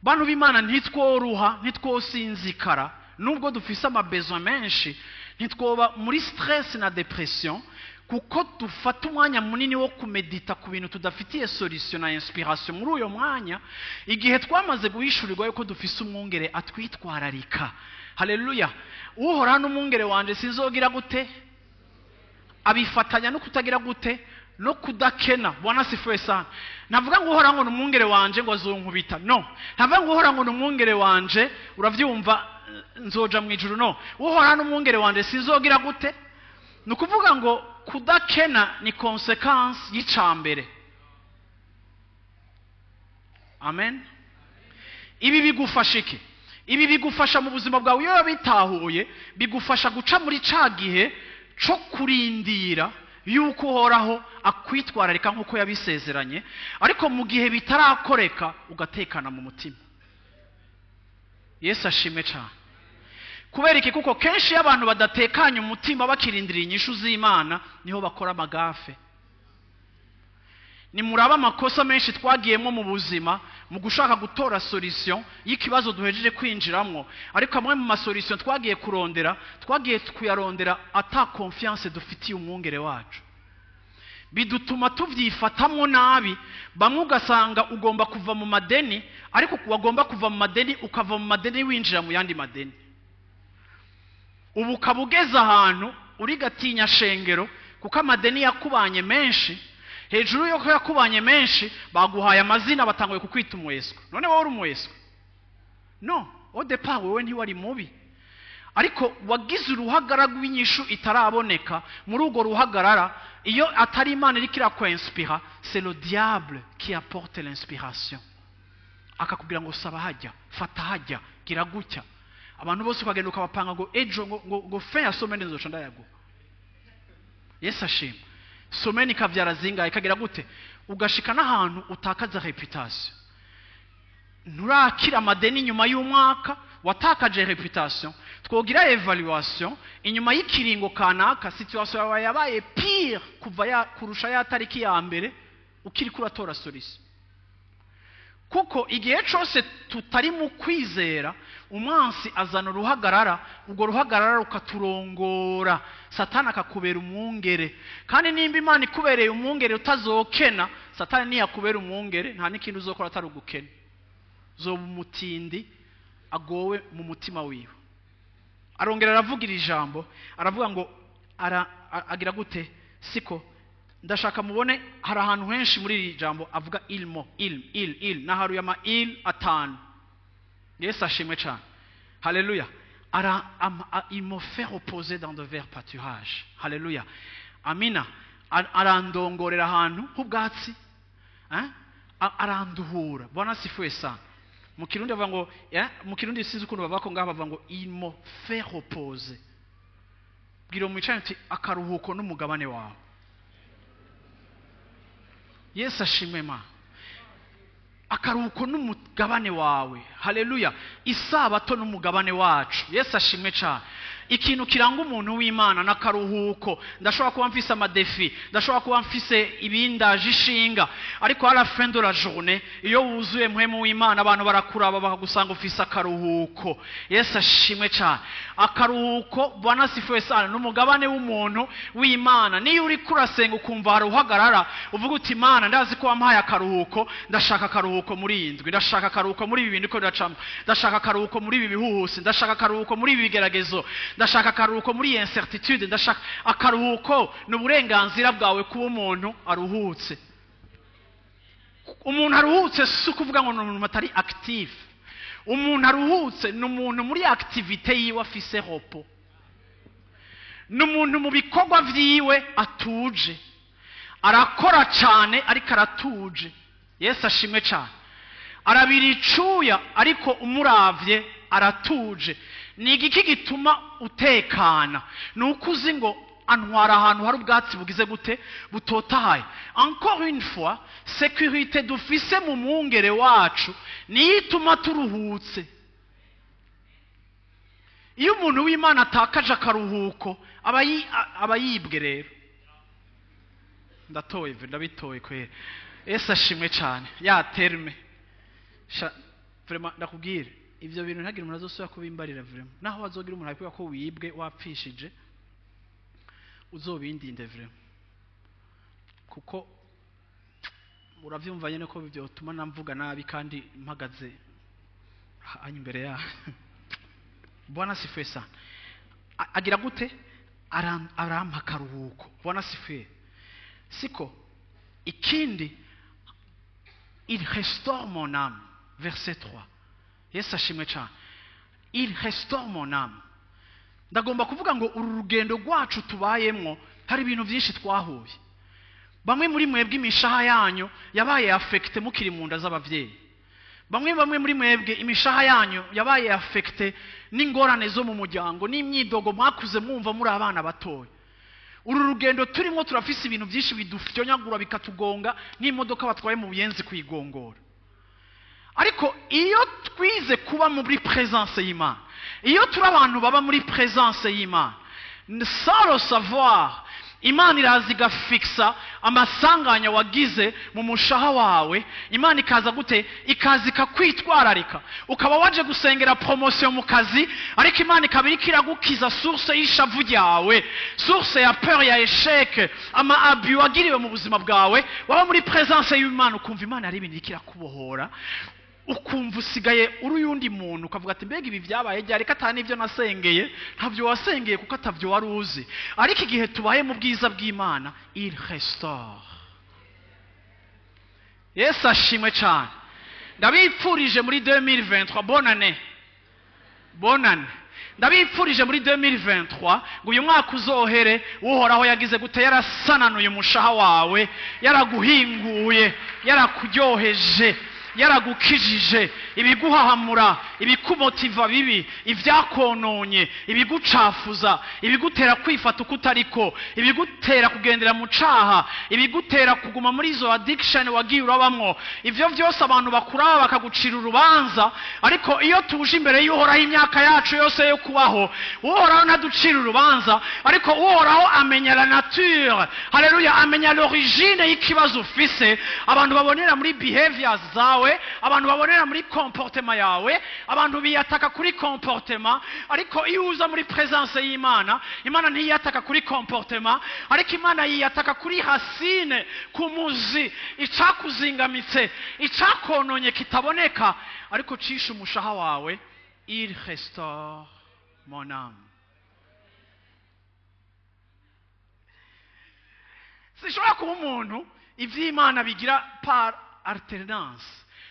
Bantu b'Imana, ntitworuha, ntitwosinzikara nubwo dufise ama besoins menshi, ntitwoba muri stress na dépression kuko dufata umwanya munini wo kumedita ku bintu tudafitiye solution na inspiration muri uyo mwanya, igihe twamaze guhishurirwa yuko dufise umwungere atwitwararika. Haleluya. Uhoraho n'umwungere wanje, sinzogira gute? Abifatanya no kutagira gute? No kudakena. Bwana asifiwe sana. Navuga ngo Uhoraho ngo ni umwungere wanje ngo azonkubita, no. Ntavuga ngo Uhoraho ngo ni umwungere wanje, uravyumva, nzoja mu ijuru, no. Uhoraho n'umwungere wanje, sinzogira gute? Ni ukuvuga ngo kudakena ni conséquence y'icambere. Amen. Ibi bigufasha iki? Ibi bigufasha mu buzima bwawe iyo wabitahuye, bigufasha guca muri ca gihe co kurindira yuko Uhoraho akwitwararika nk'uko yabisezeranye, ariko mu gihe bitarakoreka ugatekana mu mutima. Yesu ashimwe cyane. Kubera iki? Kuko kenshi iyo abantu badatekanye umutima bakirindiriye inyishu z'Imana, niho bakora amagafe. Nimuraba amakosa menshi twagiyemo mu buzima. mu gushaka gutora solution y'ikibazo duhejeje kwinjiramwo, ariko amwe mu masolution twagiye kurondera, twagiye kuyarondera ata confiance dufitiye umwungere wacu, bidutuma tuvyifatamwo nabi. Bamwe ugasanga ugomba kuva mu madeni, ariko wagomba kuva mu madeni ukava mu madeni winjira mu yandi madeni. Ubu ukaba ugeze ahantu urigatinya shengero kuko amadeni yakubanye menshi. Hejuru y'uko yakubanye menshi, baguhaye amazina, batanguye kukwita umweswa. None wowe uri umweswa? No, au départ wewe ntiwari mubi, ariko wagize uruhagarara rw'inyishu itaraboneka. Muri urwo ruhagarara, iyo atari Imana iriko irakwinspira, c'est le diable qui apporte l'inspiration, akakubwira ngo saba hajya, fata hajya, gira gutya. Abantu bose ukagenda ukabapanga ngo ejo ngo fin ya semaine nzoca ndayaguha. Yesu ashima. Semaine ikavyara zingahe, ikagira gute, ugashika n'ahantu utakaza réputation. Nturakira amadeni, inyuma y'umwaka watakaje réputation. Twogira évaluation inyuma y'ikiringo kanaka, situation yawe yabaye pire kuva ya kurusha ya tariki ya mbere ukiri kuratora solution, kuko igihe cyose tutari mu kwizera, umwansi azana uruhagarara, urwo ruhagarara rukaturongora, Satani akakubera umwungere. Kandi nimba Imana ikubereye umwungere utazokena, Satani niyakubera umwungere nta n'ikindi uzokora atari ugukena. Uzoba umutindi agowe mu mutima wiwe. Arongera aravuga iri jambo, aravuga ngo agira gute? Siko ndashaka mubone, hari ahantu henshi muri iri jambo avuga ilmo, il, il, il. Naharuye ama il atanu. Yesu ashimwe cyane, haleluya. Il me fait reposer dans de verts pâturages, haleluya, amina. Arandongorera ahantu h'ubwatsi, hein? Aranduhura. Bwana asifiwe sana. Mu Kirundi bavuga ngo, mu Kirundi sinzi ukuntu bavuga ko ngaha bavuga ngo il me fait reposer. Bwira umwicaranye uti akaruhuko n'umugabane wawe. Yesu ashimwe ma. Akaruhuko n'umugabane wawe, haleluya. Isabato n'umugabane wacu. Yesu ashimwe cyane. Ikintu kiranga umuntu w'Imana n'akaruhuko. Ndashobora kuba mfise amadéfis, ndashobora kuba mfise ibindaje ishinga, ariko à la fin de la journée, iyo wuzuye Mpwemu w'Imana, abantu barakuraba bakagusanga ufise akaruhuko. Yesu ashimwe cyane. Akaruhuko, Bwana asifiwe sana, n'umugabane w'umuntu w'Imana. Niyo uri kurasenga ukumva hari uhagarara, uvuga uti Imana, ndazi ko wampaye akaruhuko, ndashaka akaruhuko muri iyi ndwi, ndashaka akaruhuko muri ibi bintu ko biracamo, ndashaka akaruhuko muri ibi bihuhusi, ndashaka akaruhuko muri ibi bigeragezo, ndashaka akaruhuko muri iyi incertitude, ndashaka akaruhuko. Ni uburenganzira bwawe kuba umuntu aruhutse. Umuntu aruhutse si ukuvuga ngo ni umuntu atari active. Umuntu aruhutse ni umuntu muri activité yiwe afise repos, ni umuntu mu bikorwa vyiwe atuje, arakora cyane ariko aratuje. Yesu ashimwe cyane. Arabira icuya ariko umuravye aratuje. Ni igiki gituma utekana? Ni uko uzi ngo antwara ahantu hari ubwatsi bugize gute? Butotahaye. Encore une fois, sécurité dufise mu mwungere wacu niyo ituma turuhutse. Iyo umuntu w'Imana atakaje akaruhuko, aba yibwe. Rero ndatoye, ndabitoye kwera. Yesu ashimwe cyane. Ya terme vraiment, ndakubwira, ivyo bintu ntagire umuntu azosubira kubimbarira. Vraiment, naho wazogira umuntu akubwira ko wibwe, wapfishije, uzobindinde vraiment, kuko uravyumva nyene ko vyotuma namvuga nabi kandi mpagaze hanya imbere ya. Bwana asifiwe sana. Agira gute? Arampa akaruhuko. Bwana asifiwe. Siko ikindi, il restaure mon âme, verset 3. Yesu ashimwe cyane. Il restaure mon âme. Ndagomba kuvuga ngo uru rugendo rwacu tubayemwo, hari ibintu byinshi twahuye. Bamwe muri mwebwe imishaha yanyu yabaye affectée mukiri mu nda z'abavyeyi. Bamwe muri mwebwe imishaha yanyu yabaye affectée n'ingorane zo mu muryango n'imyidogo mwakuze mwumva muri abana batoya. Uru rugendo turimo, turafise ibintu byinshi bidufyonyagura, bikatugonga nk'imodoka batwaye mu buyenzi kuyigongora. Ariko iyo twize kuba muri présence y'Imana, iyo turi abantu baba muri présence y'Imana, sans le savoir, Imana iraza igafikisa amasanganya wagize mu mushaha wawe. Imana ikaza gute? Ikaza ikakwitwararika. Ukaba waje gusengera promotion mu kazi, ariko Imana ikaba iriko iragukiza source y'ishavu ryawe, source ya peur ya échec, ama abus wagiriwe mu buzima bwawe. Waba muri présence y'Imana ukumva Imana ari ibintu iriko irakubohora, ukumva usigaye uri uyundi muntu, ukavuga ati mbega ibi byabaye ryari ko atari n'ibyo nasengeye? Ntabyo wasengeye kuko atabyo wari uzi. Ariko igihe tubaye mu bwiza bw'Imana, il restaure. Yesu ashimwe cyane. Ndabipfurije muri 2023 bonane, bonane. Ndabipfurije muri 2023 ngo uyu mwaka uzohere Uhoraho yagize gute? Yarasananuye umushaha wawe, yaraguhinguye, yarakuryoheje, yaragukijije ibiguhahamura, ibikumotiva bibi, ibyakononye, ibigucafuza, ibigutera kwifata uko utariko, ibigutera kugendera mu caha, ibigutera kuguma muri izo addiction wagiye urabamwo. Ivyo vyose abantu bakuraba bakagucira urubanza, ariko iyo tuje imbere y'Uhoraho imyaka yacu yose yo kubaho, Uhoraho ntaducira urubanza, ariko Uhoraho amenya la nature, haleluya, amenya l'origine y'ikibazo ufise. Abantu babonera muri behaviors zawe, abantu babonera muri comportement yawe, abantu biyataka kuri comportement. Ariko iyo uza muri présence y'Imana, Imana ntiyataka kuri comportement, ariko Imana yiyataka kuri racine, ku muzi, icakuzingamitse, icakononye kitaboneka ariko cishe umushaha wawe. Il restaure mon âme. Sinshobora kuba umuntu ivy'Imana bigira par alternance.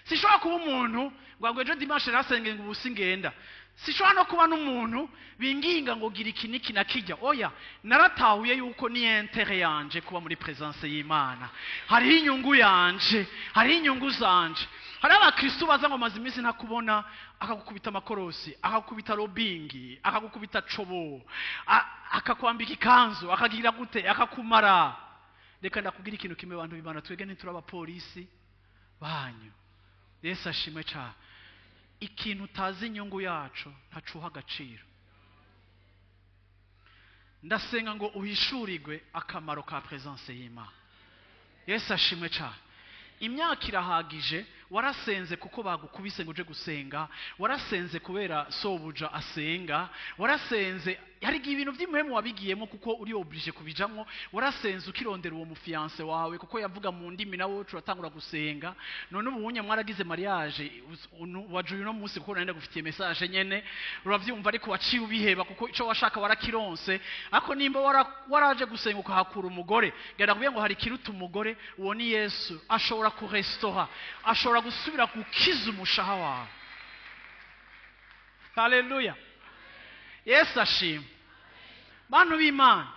Sinshobora kuba umuntu ngo ejo dimanche narasenge ngo ubu singenda. Sinshobora no kuba n'umuntu binginga ngo gira iki n'iki na kijya. Oya, naratahuye yuko ni intérêt yanje kuba muri présence y'Imana. Hariho inyungu yanje, hariho inyungu zanje. Hari abakristo baza ngo maze iminsi ntakubona, akagukubita amakorosi, akagukubita robingi, akagukubita cobo, akakwambika ikanzu, akagira gute, akakumara. Reka ndakubwira ikintu kimwe, bantu b'Imana, twebwe ntituri abapolisi banyu. Yesu ashimwe cyane. Ikintu utazi inyungu yacu ntacuha agaciro. Ndasenga ngo uhishurirwe akamaro ka présence y'Imana. Yesu ashimwe cyane. Imyaka irahagije, warasenze kuko bagukubise ngo uje gusenga, warasenze kubera sobuja asenga, warasenze hari igihe ibintu by'imuhemu wabigiyemo kuko uri obligé kubijamwo, warasenze ukirondera uwo mufiance wawe kuko yavuga mu ndimi nawe uratangura gusenga. None ubu unye mwaragize mariage, waje uyu no munsi kuko nenda gufitiye message nyene, uravyumva, ariko waciye ubiheba kuko ico washaka warakironse. Ariko nimba waraje gusenga ukahakura umugore, genda kubwira ngo hari kiruta umugore, uwo ni Yesu. Ashobora kurestaura, ashobora gusubira gukiza umushaha wawe. Haleluya, Yesu ashimwe. Bantu b'Imana,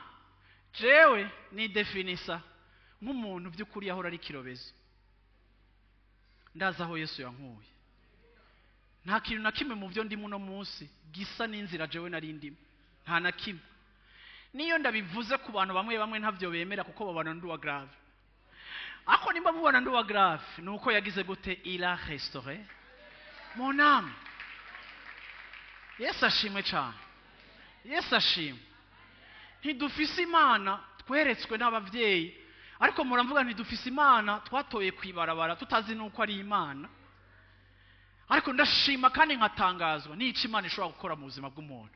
jewe ni definisa nk'umuntu by'ukuri yahora ari kirobezo. Ndazi aho Yesu yankuye. Nta kintu na kimwe mu byo ndimo uno munsi gisa n'inzira jewe nari ndimo, nta na kimwe. Niyo ndabivuze ku bantu bamwe bamwe ntavyo bemera kuko babona ndi uwa grave. Ako nimba mubona ndi uwa grave, nuko yagize gute? Il a restauré mon âme. Yesu ashimwe cyane. Yesu ashimwe. Ntidufise Imana tweretswe n'abavyeyi, ariko muravuga ntidufise Imana twatoye kwibarabara tutazi nuko ari Imana. Ariko ndashima kandi nkatangazwa n'ico Imana ishobora gukora mu buzima bw'umuntu.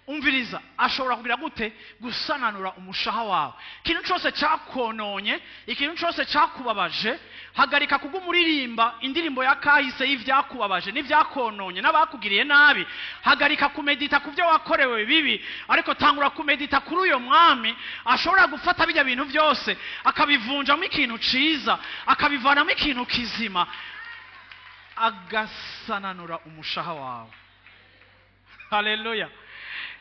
Umviriza, ashobora kugira gute? Gusananura umushaha wawe. Ikintu cyose cyakononye, ikintu cyose cyakubabaje, hagarika kugumuririmba indirimbo ya kahise y'ivyakubabaje n'ivyakononye n'abakugiriye nabi. Hagarika kumedita ku byo wakorewe bibi, ariko tangura kumedita kuri uyo mwami ashobora gufata bijya bintu byose akabivunjamo ikintu ciza, akabivanamo ikintu kizima, agasananura umushaha wawe. Haleluya.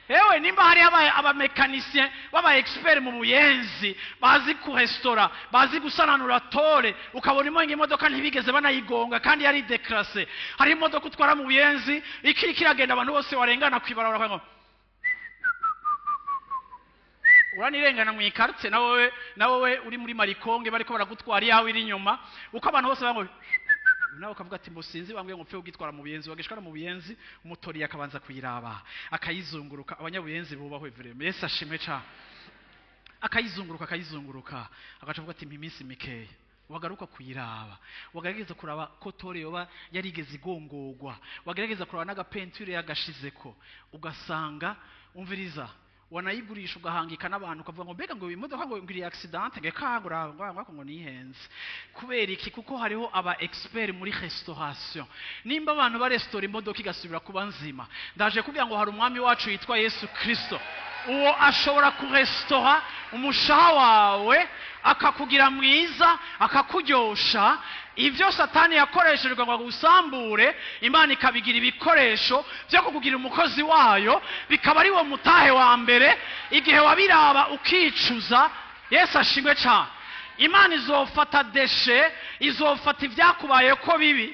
Ewe nimba hari abamekanisien baba expert mu buyenzi, bazi kurestora, bazi gusananura tore, ukabona imodoka ntibigeze banayigonga kandi yari déclassé. Hari imodoka utwara mu buyenzi ikiri kiragenda, abantu bose warengana kwibarabara ngo uranirengana mu ikartie, na wewe uri muri Marikonge bariko baragutwara yawe iri inyuma, uko abantu bose bango nawe ukavuga ati mbosinzi bambwiye ngo mpfe ugitwara mu buyenzi. Wagishikana mu buyenzi, umutori akabanza kuyiraba akayizunguruka. Abanyabuyenzi bubahwe vraiment. Yesu ashimwe cyane. Akayizunguruka, akayizunguruka, agaca avuga ati: "Iminsi mikeya." Wagaruka kuyiraba, wagerageza kuraba ko tôle yoba yarigeze igongogwa, wagerageza kuraba n'agapeinture yagashizeko, ugasanga, umviriza, wanayigurisha, ugahangika n'abantu, ukavuga ngo: "Mbega ngo iyi modoka ngo ngiriye accident?" Ngo kangura ngo ngo ngo nihenze. Kubera iki? Kuko hariho aba expert muri restauration. Nimba abantu barestora imodoka igasubira kuba nzima, ndaje kugira ngo hari umwami wacu yitwa Yesu Kristo, uwo ashobora kurestora umushaha wawe, akakugira mwiza, akakuryosha. Ibyo Satani yakoreshejwe ngo agusambure, Imana ikabigira ibikoresho byo kukugira umukozi wayo, bikaba ari wo mutahe wa mbere. Igihe wabiraba ukicuza, Yesu ashimwe cyane, Imana izofata déchets, izofata ibyakubaye ko bibi,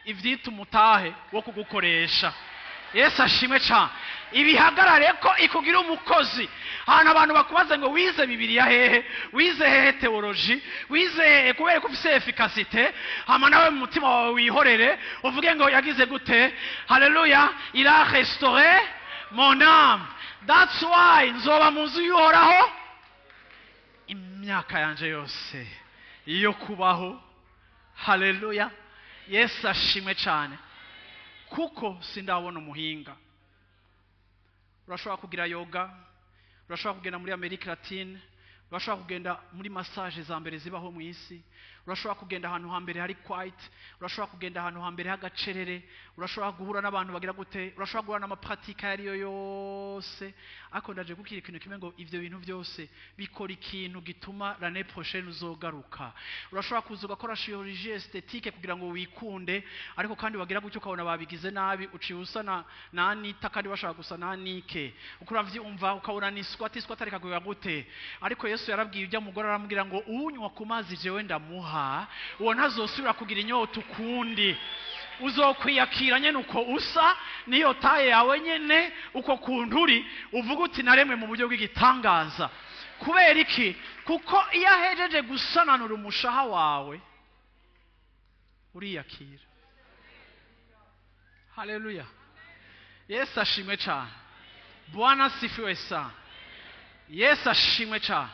ibyita umutahe wo kugukoresha. Yesu ashimwe cyane. Ibihagarare ko ikugira umukozi. Ahantu abantu bakubaza ngo: "Wize Bibiliya hehe? Wize hehe théologie? Wize hehe?" Kubera ko ufise efficacité. Hama nawe mu mutima wawe wihorere, uvuge ngo: "Yagize gute? Haleluya, il a restauré mon âme. That's why nzoba mu nzu y'Uhoraho imyaka yanje yose yo kubaho." Haleluya, Yesu ashimwe cyane. Kuko sindabona umuhinga. Urashobora kugira yoga, urashobora kugenda muri Amerika Latine, urashobora kugenda muri massage za mbere zibaho mu isi, urashobora kugenda ahantu hambere hari quiet, urashobora kugenda ahantu hambere h'agacerere, urashobora guhura n'abantu bagira gute, urashobora guhura n'amapratiques ayo ariyo yose, ariko ndaje kukira ikintu kimwe, ngo ivyo bintu byose bikora ikintu gituma l'année prochaine uzogaruka. Urashobora kuza ugakora chirurgie esthétique kugira ngo wikunde, ariko kandi wagira gutyo ukabona babigize nabi, uciye usa na Anita kandi bashaka gusa na Anike. Uko uravyumva, ukabona ni squat squat, ariko kugira gute? Ariko Yesu yarabwiye ujya mugore, aramubwira ngo: "Unywa ku mazi jewe ndamuha, uwo ntazosubira kugira inyota ukundi." Uzokwiyakira nyene uko usa, niyo taille yawe nyene, uko kuntu uri, uvuga uti: "Naremwe mu buryo bw'igitangaza." Kubera iki? Kuko iyo ahejeje gusananura umushaha wawe, uriyakira. Haleluya, Yesu ashimwe cyane. Bwana sifiwe sana. Yesu ashimwe cyane.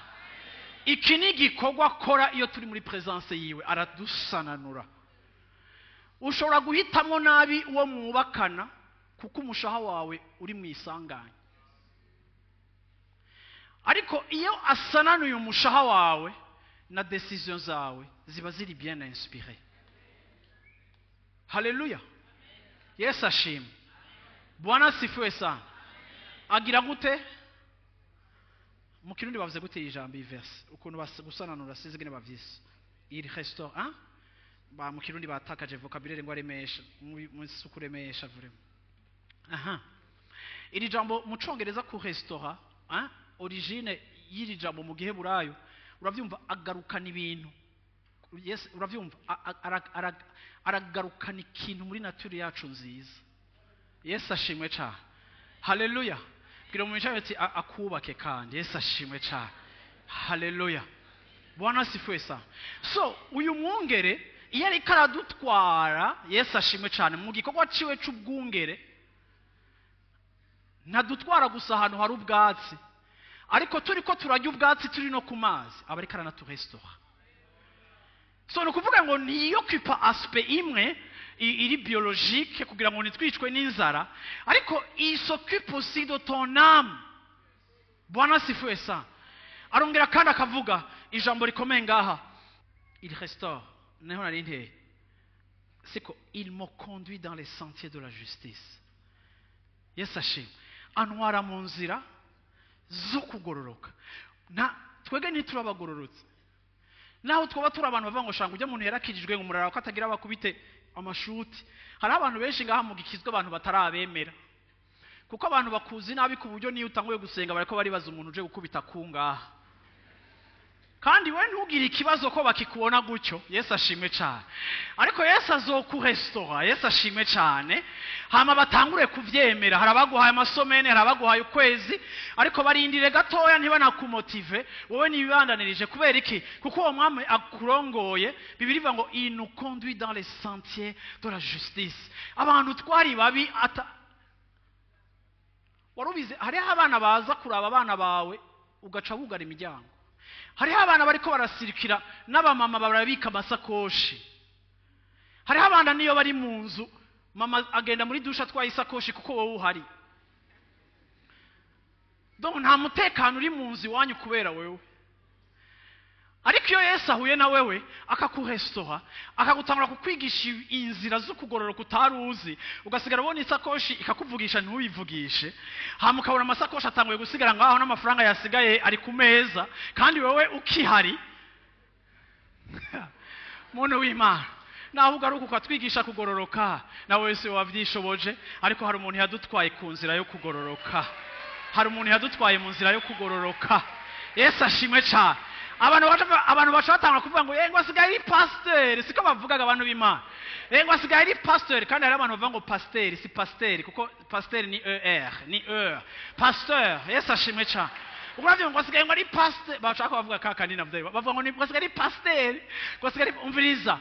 Iki ni igikorwa akora iyo turi muri présence yiwe, aradusananura. Ushobora guhitamo nabi uwo mwubakana kuko umushaha wawe uri mu isanganya, ariko iyo asananuye umushaha wawe, na décision zawe ziba ziri bien inspiré. Haleluya, Yesu ashimwe. Bwana sifiwe sana. Agira gute? Mu Kirundi bavuze gute iri jambo, iyi verse, ukuntu gusananura? Sinzi ingene bavyise. Il restaure, hein? Ba mu Kirundi batakaje vocabulaire ngo aremesha, mu kuremesha vraiment. Aha iri jambo mu Congereza ku restaurer, hein? Origine y'iri jambo mu Giheburayo, uravyumva, agarukana ibintu. Yes, uravyumva, aragarukana ikintu muri nature yacu nziza. Yesu ashimwe cyane. Haleluya. Bwira mu micayo ati akubake kandi. Yesu ashimwe cyane. Haleluya, Bwana asifiwe sana. So uyu mwungere iyo ariko aradutwara, Yesu ashimwe cyane, mu gikorwa ciwe c'ubwungere, ntadutwara gusa ahantu hari ubwatsi, ariko turi ko turarya ubwatsi, turi no ku mazi, aba ariko aranaturesitora. So ni ukuvuga ngo ntiyoccupa aspect imwe iri biologique kugira ngo ntitwicwe n'inzara, ariko il s'occupe aussi de ton âme. Bwana asifiwe sana. Arongera kandi akavuga ijambo rikomeye ngaha: il restaure, niho nari nteye siko, il me conduit dans les sentiers de la justice. Yesu ashimwe. Antwara mu nzira zo kugororoka. Nta twebwe ntiturabagororotse, naho twaba turi abantu bavuga ngo: "Shanga ujya muntu yarakijijwe," ngo murara ko atagira bakubite amashuti. Hariho abantu benshi ngaha mu gikizwa abantu batarabemera, kuko abantu bakuzi nabi, ku buryo niyo utanguye gusenga bariko baribaza umuntu uje gukubita ku ngaha. Kandi we ntugire ikibazo ko bakikubona gutyo. Yesu ashimwe cyane. Ariko Yesu azokurestora. Yesu ashimwe cyane. Hama batangure kuvyemera. Hari abaguhaye amasemaines, hari abaguhaye ukwezi, ariko barindire gatoya, ntibanakumotive wowe, ntibibandanirije. Kubera iki? Kuko uwo mwami akurongoye, Bibiliya ivuga ngo: "Il nous conduit dans les sentiers de la justice." Abantu twari babi ata wari ubizi. Hariho abana baza kuraba abana bawe. ugaca wugara imiryango. Hariho abana bariko barasirikira n'abamama barabika amasakoshi. Hariho abana niyo bari mu nzu, mama agenda muri douche atwaye isakoshi kuko wowe uhari. Donc nta mutekano uri mu nzu iwanyu kubera wewe. Ariko iyo Yesu ahuye na wewe, akakurestora, akagutangura kukwigisha inzira zo kugororoka utari uzi, ugasigara ubona isakoshi ikakuvugisha ntuyivugishe, hama ukabona amasakoshi atanguye gusigara ngaho n'amafaranga yasigaye ari ku meza kandi wewe ukihari. Muntu w'Imana, naho ugaruka ukatwigisha kugororoka, nawe wese wavyishoboje, ariko hari umuntu yadutwaye ku nzira yo kugororoka. Hari umuntu yadutwaye mu nzira yo kugororoka. Yesu ashimwe cyane. Abantu baca batangura kuvuga ngo ngo asigaye ari pasteur. Siko bavugaga abantu b'Imana, ngo asigaye ari pasteur. Kandi hari abantu bavuga ngo pasteur si pasteur, kuko pasteur ni er, ni er pasteur. Yesu ashimwe cyane. Uravye ngo asigaye ngo ari pasteur, bashaka bavuga kaka ni navyo bavuga ngo ni asigaye ari pasteur, ngo asigaye. Umviriza,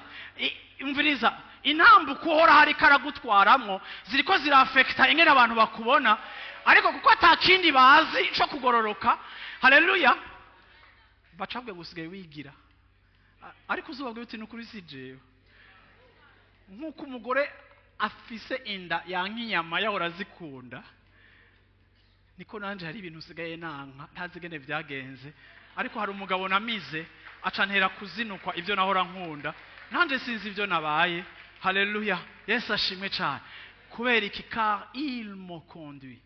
umviriza, intambuko uhora hari karagutwaramwo ziriko zirafekta ingene abantu bakubona, ariko kuko atakindi bazi co kugororoka, haleluya, bacabwe gusigaye wigira. Ariko uzubabwe uti nukuri si jewe. Nk'uko umugore afise inda yanka inyama yahora azikunda, niko nanje hari ibintu usigaye nanka ntazi ingene vyagenze, ariko hari umugabo namize aca ntera kuzinukwa ivyo nahora nkunda, nanje sinzi ivyo nabaye. Haleluya, Yesu ashimwe cyane. Kubera iki? Car il me conduit.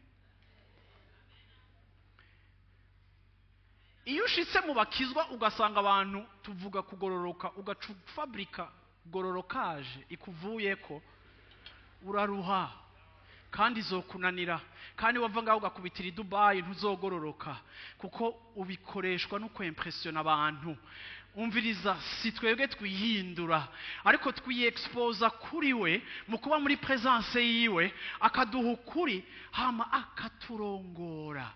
Iyo ushitse mu bakizwa ugasanga abantu tuvuga kugororoka, ugaca ufabrika gororokaje ikuvuyeko, uraruha kandi izokunanira. Kandi wava ngaho ugakubitira i Dubai ntuzogororoka, kuko ubikoreshwa no kwempressiona abantu. Umviriza, si twebwe twihindura, ariko twiyexposa kuri we mu kuba muri presence yiwe, akaduha ukuri hama akaturongora.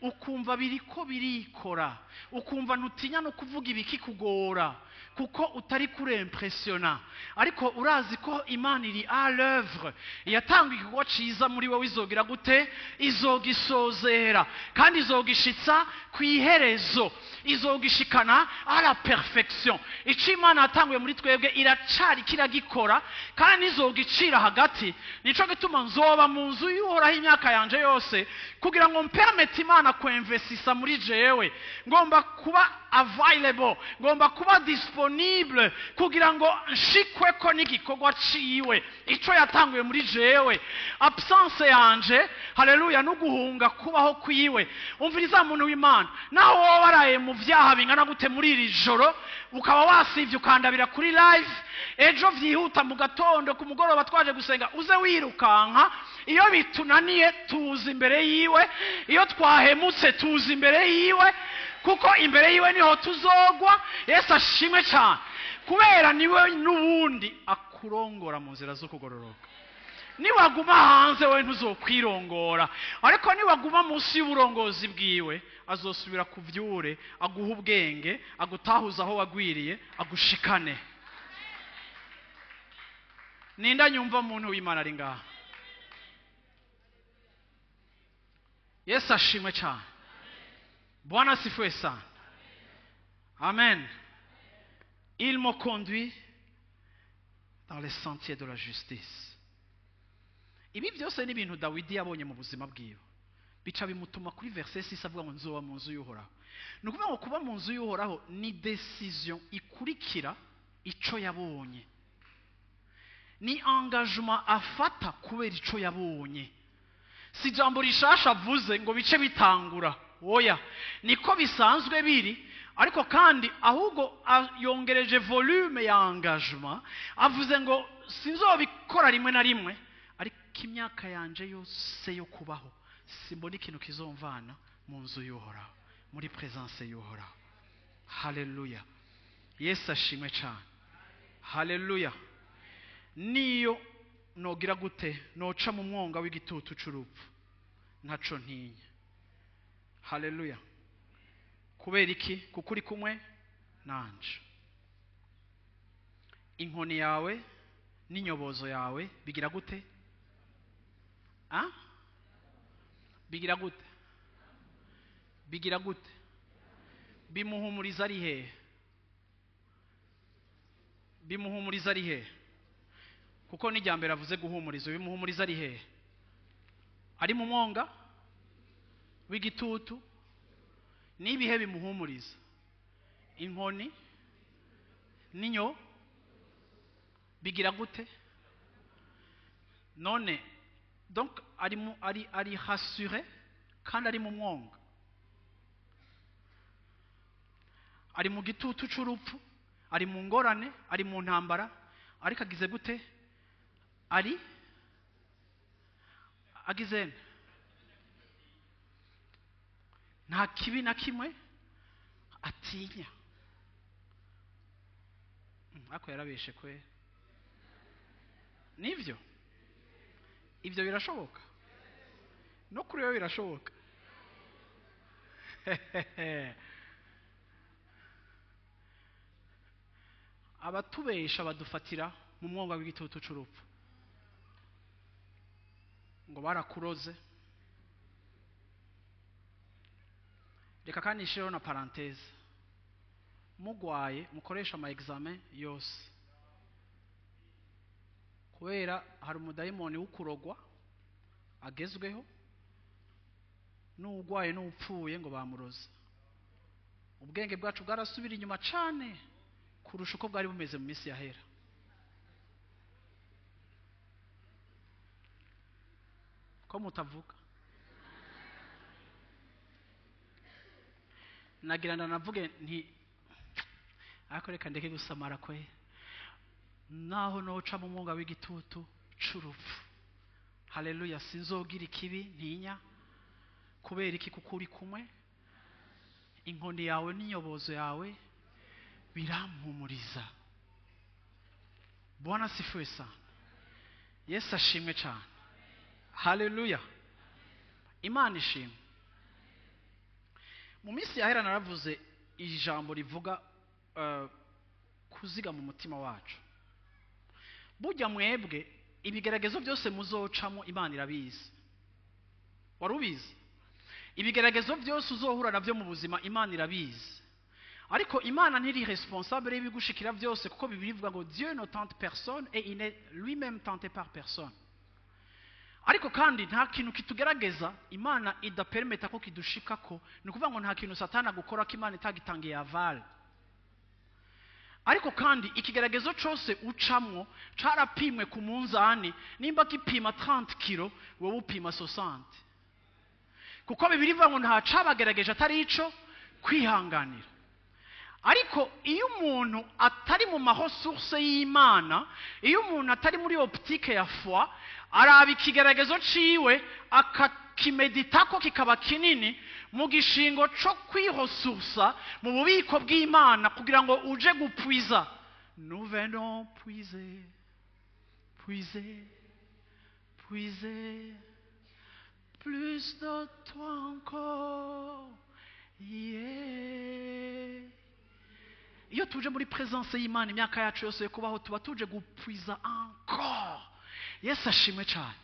Ukumva biriko birikora, ukumva ntutinya no kuvuga ibikikugora kuko utari kurempressiona, ariko urazi ko Imana iri à l'œuvre. Yatanga igikorwa ciza muri wowe, izogira gute? Izogisozera kandi izogishitsa ku iherezo, izogishikana à la perfection. Ico Imana yatanguye muri twebwe iracari kiragikora kandi izogicira hagati. Nico gituma nzoba mu nzu y'Uhoraho imyaka yanje yose, kugira ngo mpermete Imana kuinvestisa muri jewe. Ngomba kuba available, ngomba kuba disponible kugira ngo nshikweko n'igikorwa ciwe, ico yatanguye muri jewe. Absence yanje, haleluya, no guhunga kubaho kwiwe. Umviriza muntu w'Imana, naho wowe waraye mu vyaha bingana gute muri iri joro, ukaba wasivye ukandabira kuri live, ejo vyihuta mu gatondo ku mugoroba twaje gusenga, uze wirukanka. Iyo bitunaniye tuza imbere yiwe, iyo twahemutse tuza imbere yiwe, kuko imbere yiwe niho tuzogwa. Yesu ashimwe cyane, kubera niwe n'ubundi akurongora mu nzira zo kugororoka. Niwaguma hanze we ntuzokwirongora, ariko niwaguma munsi y'uburongozi bwiwe azosubira kuvyure, aguha ubwenge, agutahuza aho wagwiriye, agushikane. Ninda nyumva muntu w'Imana ari ngaha? Yesu ashimwe cyane. Bwana asifiwe sana. Amen. Il me conduit dans les sentiers de la justice. Ibi byose ni ibintu Dawidi yabonye mu buzima bwiwe, bica bimutuma kuri verset 6 avuga ngo nzoba mu nzu y'Uhoraho. Ni ukuvuga ngo kuba mu nzu y'Uhoraho ni decision ikurikira ico yabonye, ni engagement afata kubera ico yabonye. Si jambo rishasha avuze ngo bice bitangura, oya, niko bisanzwe biri, ariko kandi ahubwo yongereje volume ya engagement, avuze ngo sinzobikora rimwe na rimwe, ariko imyaka yanje yose yo kubaho simbona ikintu kizomvana mu nzu y'Uhoraho, muri presence y'Uhoraho. Haleluya, Yesu ashimwe cyane. Haleluya. Niyo nogira gute noca mu mwonga w'igitutu c'urupfu, ntaco ntinya. Haleluya. Kubera iki? Kuko uri kumwe nanje. Inkoni yawe n'inyobozo yawe bigira gute? Bigira gute? Bigira gute? Bimuhumuriza ari hehe? Bimuhumuriza ari hehe? Kuko n'ijya mbere avuze guhumuriza, bimuhumuriza ari hehe? Ari mu mwonga w'igitutu. N'ibihe bimuhumuriza? Inkoni n'inyo bigira gute? None donc ari mu ari rassuré kandi ari mu mwonga, ari mu gitutu c'urupfu, ari mu ngorane, ari mu ntambara, ariko agize gute? Ari agize nta kibi na kimwe atinya. Ariko yarabeshe kwe. Nivyo ivyo birashoboka, no kuri we birashoboka. Abatubesha badufatira mu mwonga w'igitutu c'urupfu ngo barakuroze. Reka kandi nishireho na parenthèse, mugwaye mukoresha ama examen yose, kubera hari umudayimoni w'ukurogwa agezweho, n'ugwaye n'upfuye ngo bamuroze. Ubwenge bwacu bwarasubira inyuma cane kurusha uko bwari bumeze mu minsi yahera. Ko mutavuga? Nagira ndanavuge nti ariko reka ndeke gusamara kwe. Naho noca mu mwonga w'igitutu c'urupfu, haleluya, sinzogira ikibi ntinya. Kubera iki? Kuko uri kumwe, inkoni yawe n'inyobozo yawe birampumuriza. Bwana sifiwe sana. Yesu ashimwe cyane. Haleluya, Imana ishimwe. Mu minsi yahera naravuze ijambo rivuga kuziga mu mutima wacu. Burya mwebwe ibigeragezo byose muzocamo Imana irabizi. Wari ubizi? Ibigeragezo byose uzohura navyo mu buzima Imana irabizi. Ariko Imana ntiri responsable y'ibigushikira byose, kuko Bibiliya ivuga ngo Dieu ne tente personne et il n'est lui-même tenté par personne. Ariko kandi nta kintu kitugerageza Imana idapermeta ko kidushikako. Ni ukuvuga ngo nta kintu Satani agukora ko Imana itagitangiye aval. Ariko kandi ikigeragezo cose ucamwo carapimwe ku munzani, nimba gipima 30 kilo wowe upima 60. Kuko Bibiliya ivuga ngo nta cabagerageje atari ico kwihanganira. Ariko iyo umuntu atari mu maresource y'Imana, iyo umuntu atari muri optique ya foi, araba ikigeragezo ciwe akakimeditako kikaba kinini mu gishingo co kwiresoursa mu bubiko bw'Imana kugira ngo uje gupuiza. Nous venons puiser, puiser, puiser plus de toi encore. Yeah. Iyo tuje muri présence y'Imana imyaka yacu yose yo kubaho tuba tuje gupuiza encore. Yesu ashimwe cyane.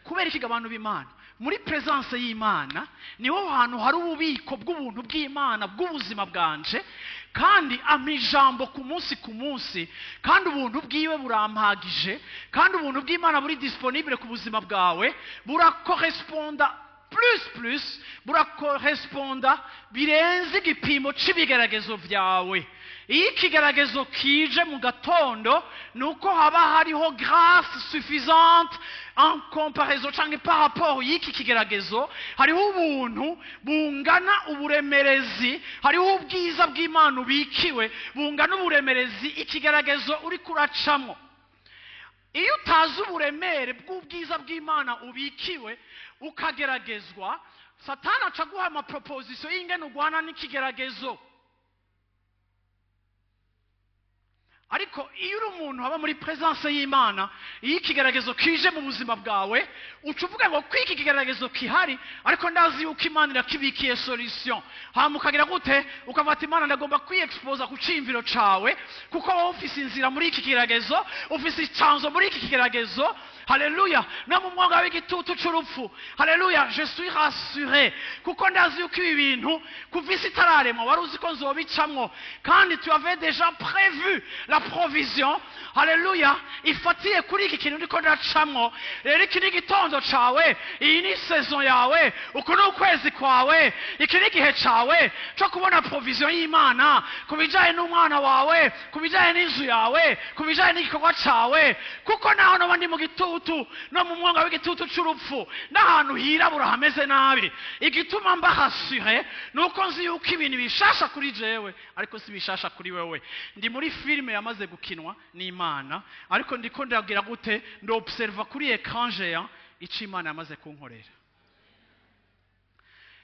Kubera iki abantu b'Imana? Muri présence y'Imana niho hantu hari ububiko bw'ubuntu bw'Imana bw'ubuzima bwanje, kandi ampa ijambo ku munsi ku munsi, kandi ubuntu bwiwe burampagije, kandi ubuntu bw'Imana buri disponible ku buzima bwawe, burakorresponda plus burakorresponda birenze igipimo c'ibigeragezo vyawe. Iyo ikigeragezo kije mu gatondo nuko haba hariho grâce suffisante en comparaison canke par rapport y'iki kigeragezo, hariho ubuntu bungana uburemerezi, hariho ubwiza bw'Imana ubikiwe bungana uburemerezi ikigeragezo uri kuracamwo. Iyo utazi uburemere bw'ubwiza bw'Imana ubikiwe ukageragezwa, Satani aca aguha amaproposition y'ingene ugwana n'ikigeragezo. Ariko iyo uri umuntu aba muri presence y'Imana, iyo ikigeragezo kije mu buzima bwawe, uca uvuga ngo kwiki kigeragezo kihari, ariko ndazi yuko Imana irakibikiye solution. Hama ukagira gute? Ukavuga ati Imana, ndagomba kwiexposa ku ciyumviro cawe, kuko wowe ufise inzira muri iki kigeragezo, ufise icanzo muri iki kigeragezo. Haleluya! No mu mwonga w'igitutu c'urupfu, haleluya, je suis rassuré, kuko ndazi yuko ibi bintu kuva isi itararemwa wari uzi ko nzobicamwo, kandi tu avais déjà prévu la provision, haleluya, ifatiye kuri iki kintu ndiko ndacamwo. Rero iki ni igitondo cawe, iyi ni saison yawe, uku ni ukwezi kwawe, iki ni igihe cawe co kubona provision y'Imana ku bijanye n'umwana wawe, ku bijanye n'inzu yawe, ku bijanye n'igikorwa cawe. Kuko naho noba ndi mu gitutu, no mu mwonga w'igitutu c'urupfu, n'ahantu hirabura hameze nabi, igituma mba rassuré nuko nzi yuko ibintu bishasha kuri jewe, ariko si bishasha kuri wewe. Ndi muri filime yamaze gukinwa n'Imana, ariko ndiko ndagira gute? Ndobserva kuri écran géant ico Imana yamaze kunkorera.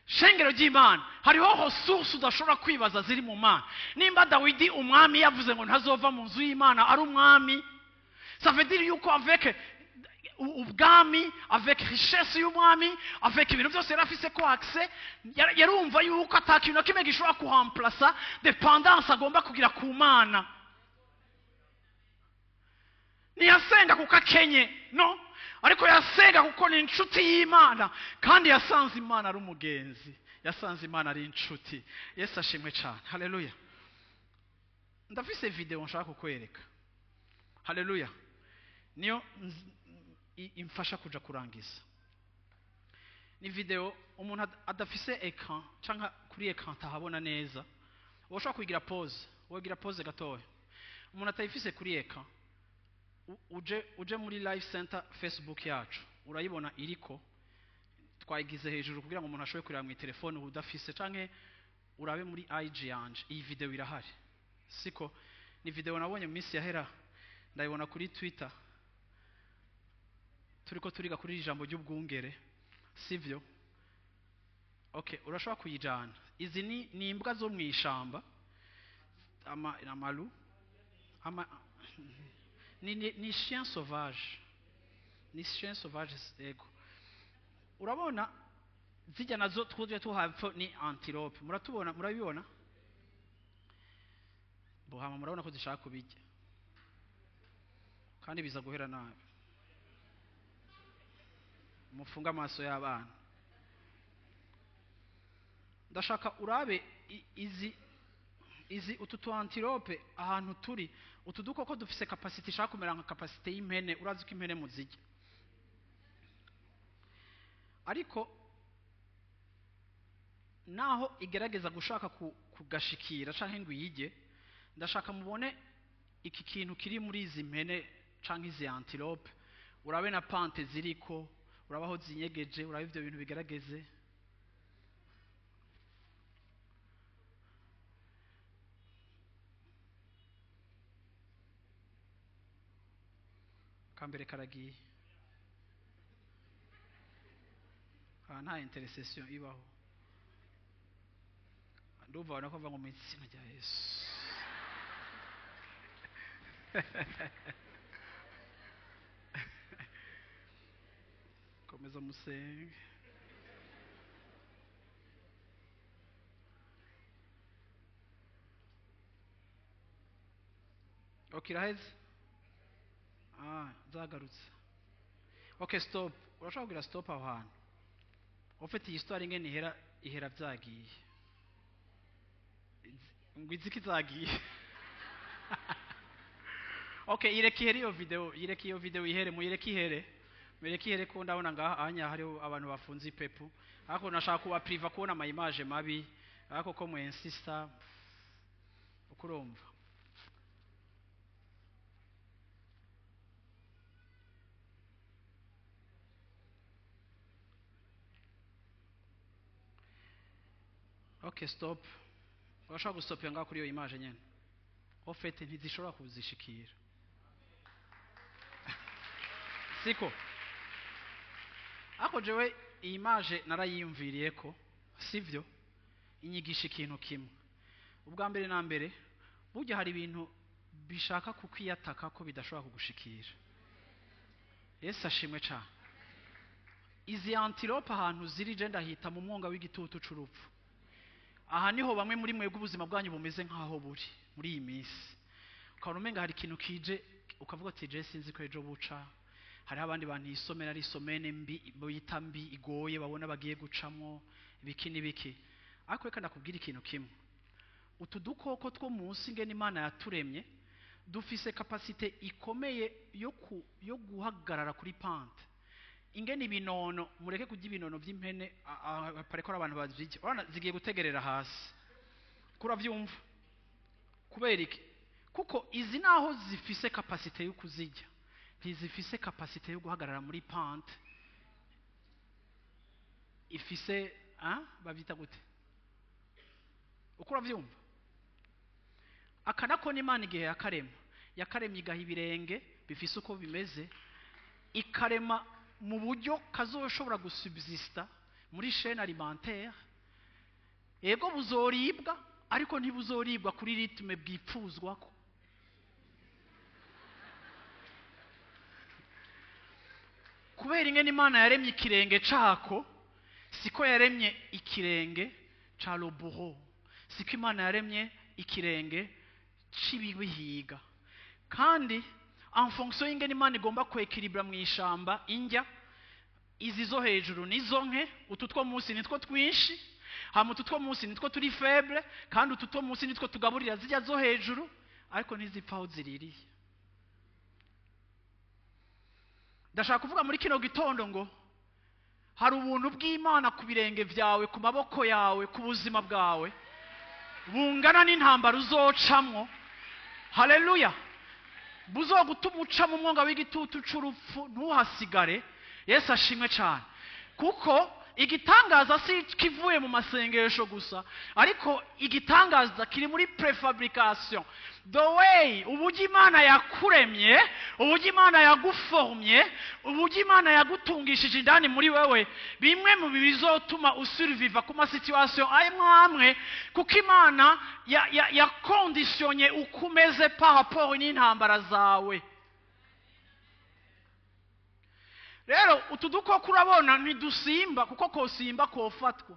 Shengero ry'Imana, hariho ressources udashobora kwibaza ziri mu Mana. Nimba Dawidi umwami yavuze ngo ntazova mu nzu y'Imana ari umwami, ça veut dire yuko avec ubwami, avec richesse y'umwami, avec ibintu byose yari afise ko accès, yarumva yuko ata kintu na kimwe gishobora kuremplaça dépendance agomba kugira ku Mana. Ntiyasenga kuko akenye, no, ariko yasenga kuko ni inshuti y'Imana, kandi yasanze Imana ari umugenzi, yasanze Imana ari inshuti. Yesu ashimwe cyane. Haleluya! Ndafise video nshaka kukwereka, haleluya, niyo imfasha kuja kurangiza. Ni video umuntu adafise écran canka kuri écran atahabona neza, woshobora kuyigira pause, wogira pause gatoya. Umuntu atayifise kuri écran, uje muri Life Center Facebook yacu, urayibona iriko. Twayigize hejuru kugira ngo umuntu ashobore kureba mu telefone udafise, canke urabe muri IG yanje, iyi video irahari. Siko ni video nabonye mu minsi yahera, ndayibona kuri Twitter, turiko turiga kuri iri jambo ry'ubwungere, sivyo? Okay, urashobora kuyijana. Izi ni imbwa zo mu ishamba, ama amalu ama ni chien sauvage, ni chien sauvage. Ego, urabona zijya nazo twuje tuhapfo ni antilope. Muratubona, murabibona bohama, murabona ko zishaka kubijya, kandi biza guhera nabi. Mufunga amaso y'abana. Ndashaka urabe izi utu tu antilope ahantu turi. Utu dukoko dufise capacité ishaka kumera nka capacité y'impene. Urazi ko impene muzirya, ariko naho igerageza gushaka kugashikira canke ngo iyirye. Ndashaka mubone iki kintu kiri muri izi mpene canke izi antilope. Urabe na pante ziriko, urabe aho zinyegeje, urabe ivyo bintu bigerageze. Kambere karagiye aha, nta intercession ibaho. Ndumva abantu ko bavuga ngo mu izina rya Yesu. Komeza musenge. Okay, iraheze. Ah, zagarutse. Okay, stop. Urashobora kugira stop aho hantu. Ufite iyi histoire ingene ihera, ihera byagiye ngo iziki zagiye. Okay, ireke ihere iyo video, ireke iyo video ihere, muyireke ihere, muyireke ihere, ko ndabona ngaha anya hariho abantu bafunze ipepu, ariko nashaka kuba priva kubona ama image mabi, ariko ko mu insista ukurumva. Okay, stop. Urashobora gustopera ngaho kuri iyo image nyene. En fait, ntizishobora kuzishikira, siko? Ariko jewe iyi image narayiyumviriye ko, sivyo, inyigisha ikintu kimwe. Ubwa mbere na mbere, burya hari ibintu Bishaka kukwiyataka ko bidashobora kugushikira. Yesu ashimwe cyane. Izi antilope ahantu ziri, je ndahita mu mwonga w'igitutu c'urupfu. Aha niho bamwe muri mwebwe ubuzima bwanyu bumeze nk'aho buri muri iyi minsi, ukabona umenga hari ikintu kije, ukavuga ati: "Je sinzi ko ejo buca." Hariho abandi bantu isomera ari isomene mbi, bita mbi, igoye, babona bagiye gucamwo ibiki n'ibiki. Ariko reka ndakubwira ikintu kimwe: utu dukoko two munsi, ngene Imana yaturemye, dufise capacité ikomeye yo guhagarara kuri pente. Ingene ibinono, mureke kurya ibinono by'impene, pareko abantu bazirya, urabona zigiye gutegerera hasi, kuravyumva. Kubera iki? Kuko izi naho zifise capacité yo kuzirya, ntizifise capacité yo guhagarara muri pente ifise, ah, bavyita gute? Uko uravyumva, aka nako n'Imana igihe yakarema, yakaremye igaha ibirenge bifise uko bimeze, ikarema mu buryo kazoshobora gusubsista muri chaîne alimentaire. Ego, buzoribwa, ariko ntibuzoribwa kuri rythme bwipfuzwako. Kubera ingene Imana yaremye ikirenge cako, siko yaremye ikirenge ca roburo, siko Imana yaremye ikirenge c'ibibihiga. Kandi en fonction y'ingene Imana igomba kwekiribra mu ishamba indya, izi zo hejuru nizo nke, utu two munsi nitwo twinshi, hama utu two munsi nitwo turi faible, kandi utu two munsi nitwo tugaburira zijya zo hejuru, ariko ntizipfa aho ziririye. Ndashaka kuvuga muri kino gitondo ngo hari ubuntu bw'Imana ku birenge byawe, ku maboko yawe, ku buzima bwawe, bungana n'intambara uzocamwo. Haleluya! Buzogutuma uca mu mwonga w'igitutu c'urupfu ntuhasigare. Yesu ashimwe cyane. Kuko igitangaza si kivuye mu masengesho gusa, ariko igitangaza kiri muri prefabrication, the way uburyo Imana yakuremye, uburyo Imana yaguformye, uburyo Imana yagutungishije indani muri wewe, bimwe mu bizotuma usurviva ku masituation amwe amwe, kuko Imana yakonditionnye ya uko umeze par rapport n'intambara zawe. Rero utu dukoko urabona ntidusimba, kuko kosimba kofatwa,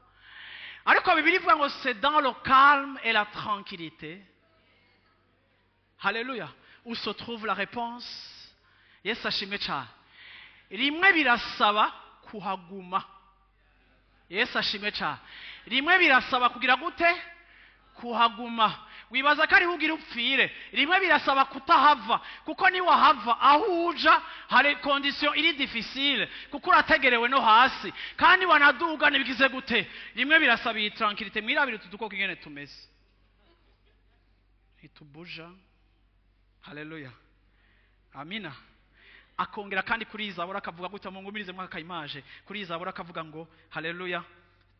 ariko Bibiliya ivuga ngo c'est dans le calme et la tranquillité, haleluya, où se trouve la réponse. Yesu ashimwe cyane. Rimwe birasaba kuhaguma. Yesu ashimwe cyane. Rimwe birasaba kugira gute? Kuhaguma. Wibaza ko ariho ugira upfire. Rimwe birasaba kutahava, kuko niwahava aho uja hari condition iri difficile, kuko urategerewe no hasi, kandi wanaduga ntibigize gute. Rimwe birasaba iyi tranquillité. Mwirabire utu dukoko ingene tumeze, ntitubuja. Haleluya, amina. Akongera kandi kuri iyi zaburi akavuga gutya, mungumirize mwaka image, kuri iyi zaburi akavuga ngo: haleluya,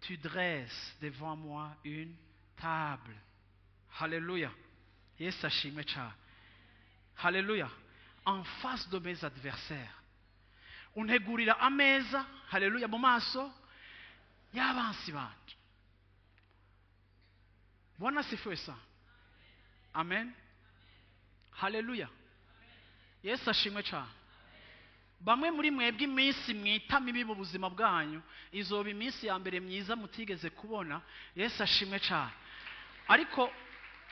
tu dresses devant moi une table. Haleluya, Yesu ashimwe cyane. Haleluya, en face de mes adversaires, untegurira ameza, haleluya, mu maso y'abansi banje. Bwana sifiwe sana. Amen, haleluya, Yesu ashimwe cyane. Bamwe muri mwebwe iminsi mwita mibi mu buzima bwanyu izoba iminsi ya mbere myiza mutigeze kubona. Yesu ashimwe cyane. Ariko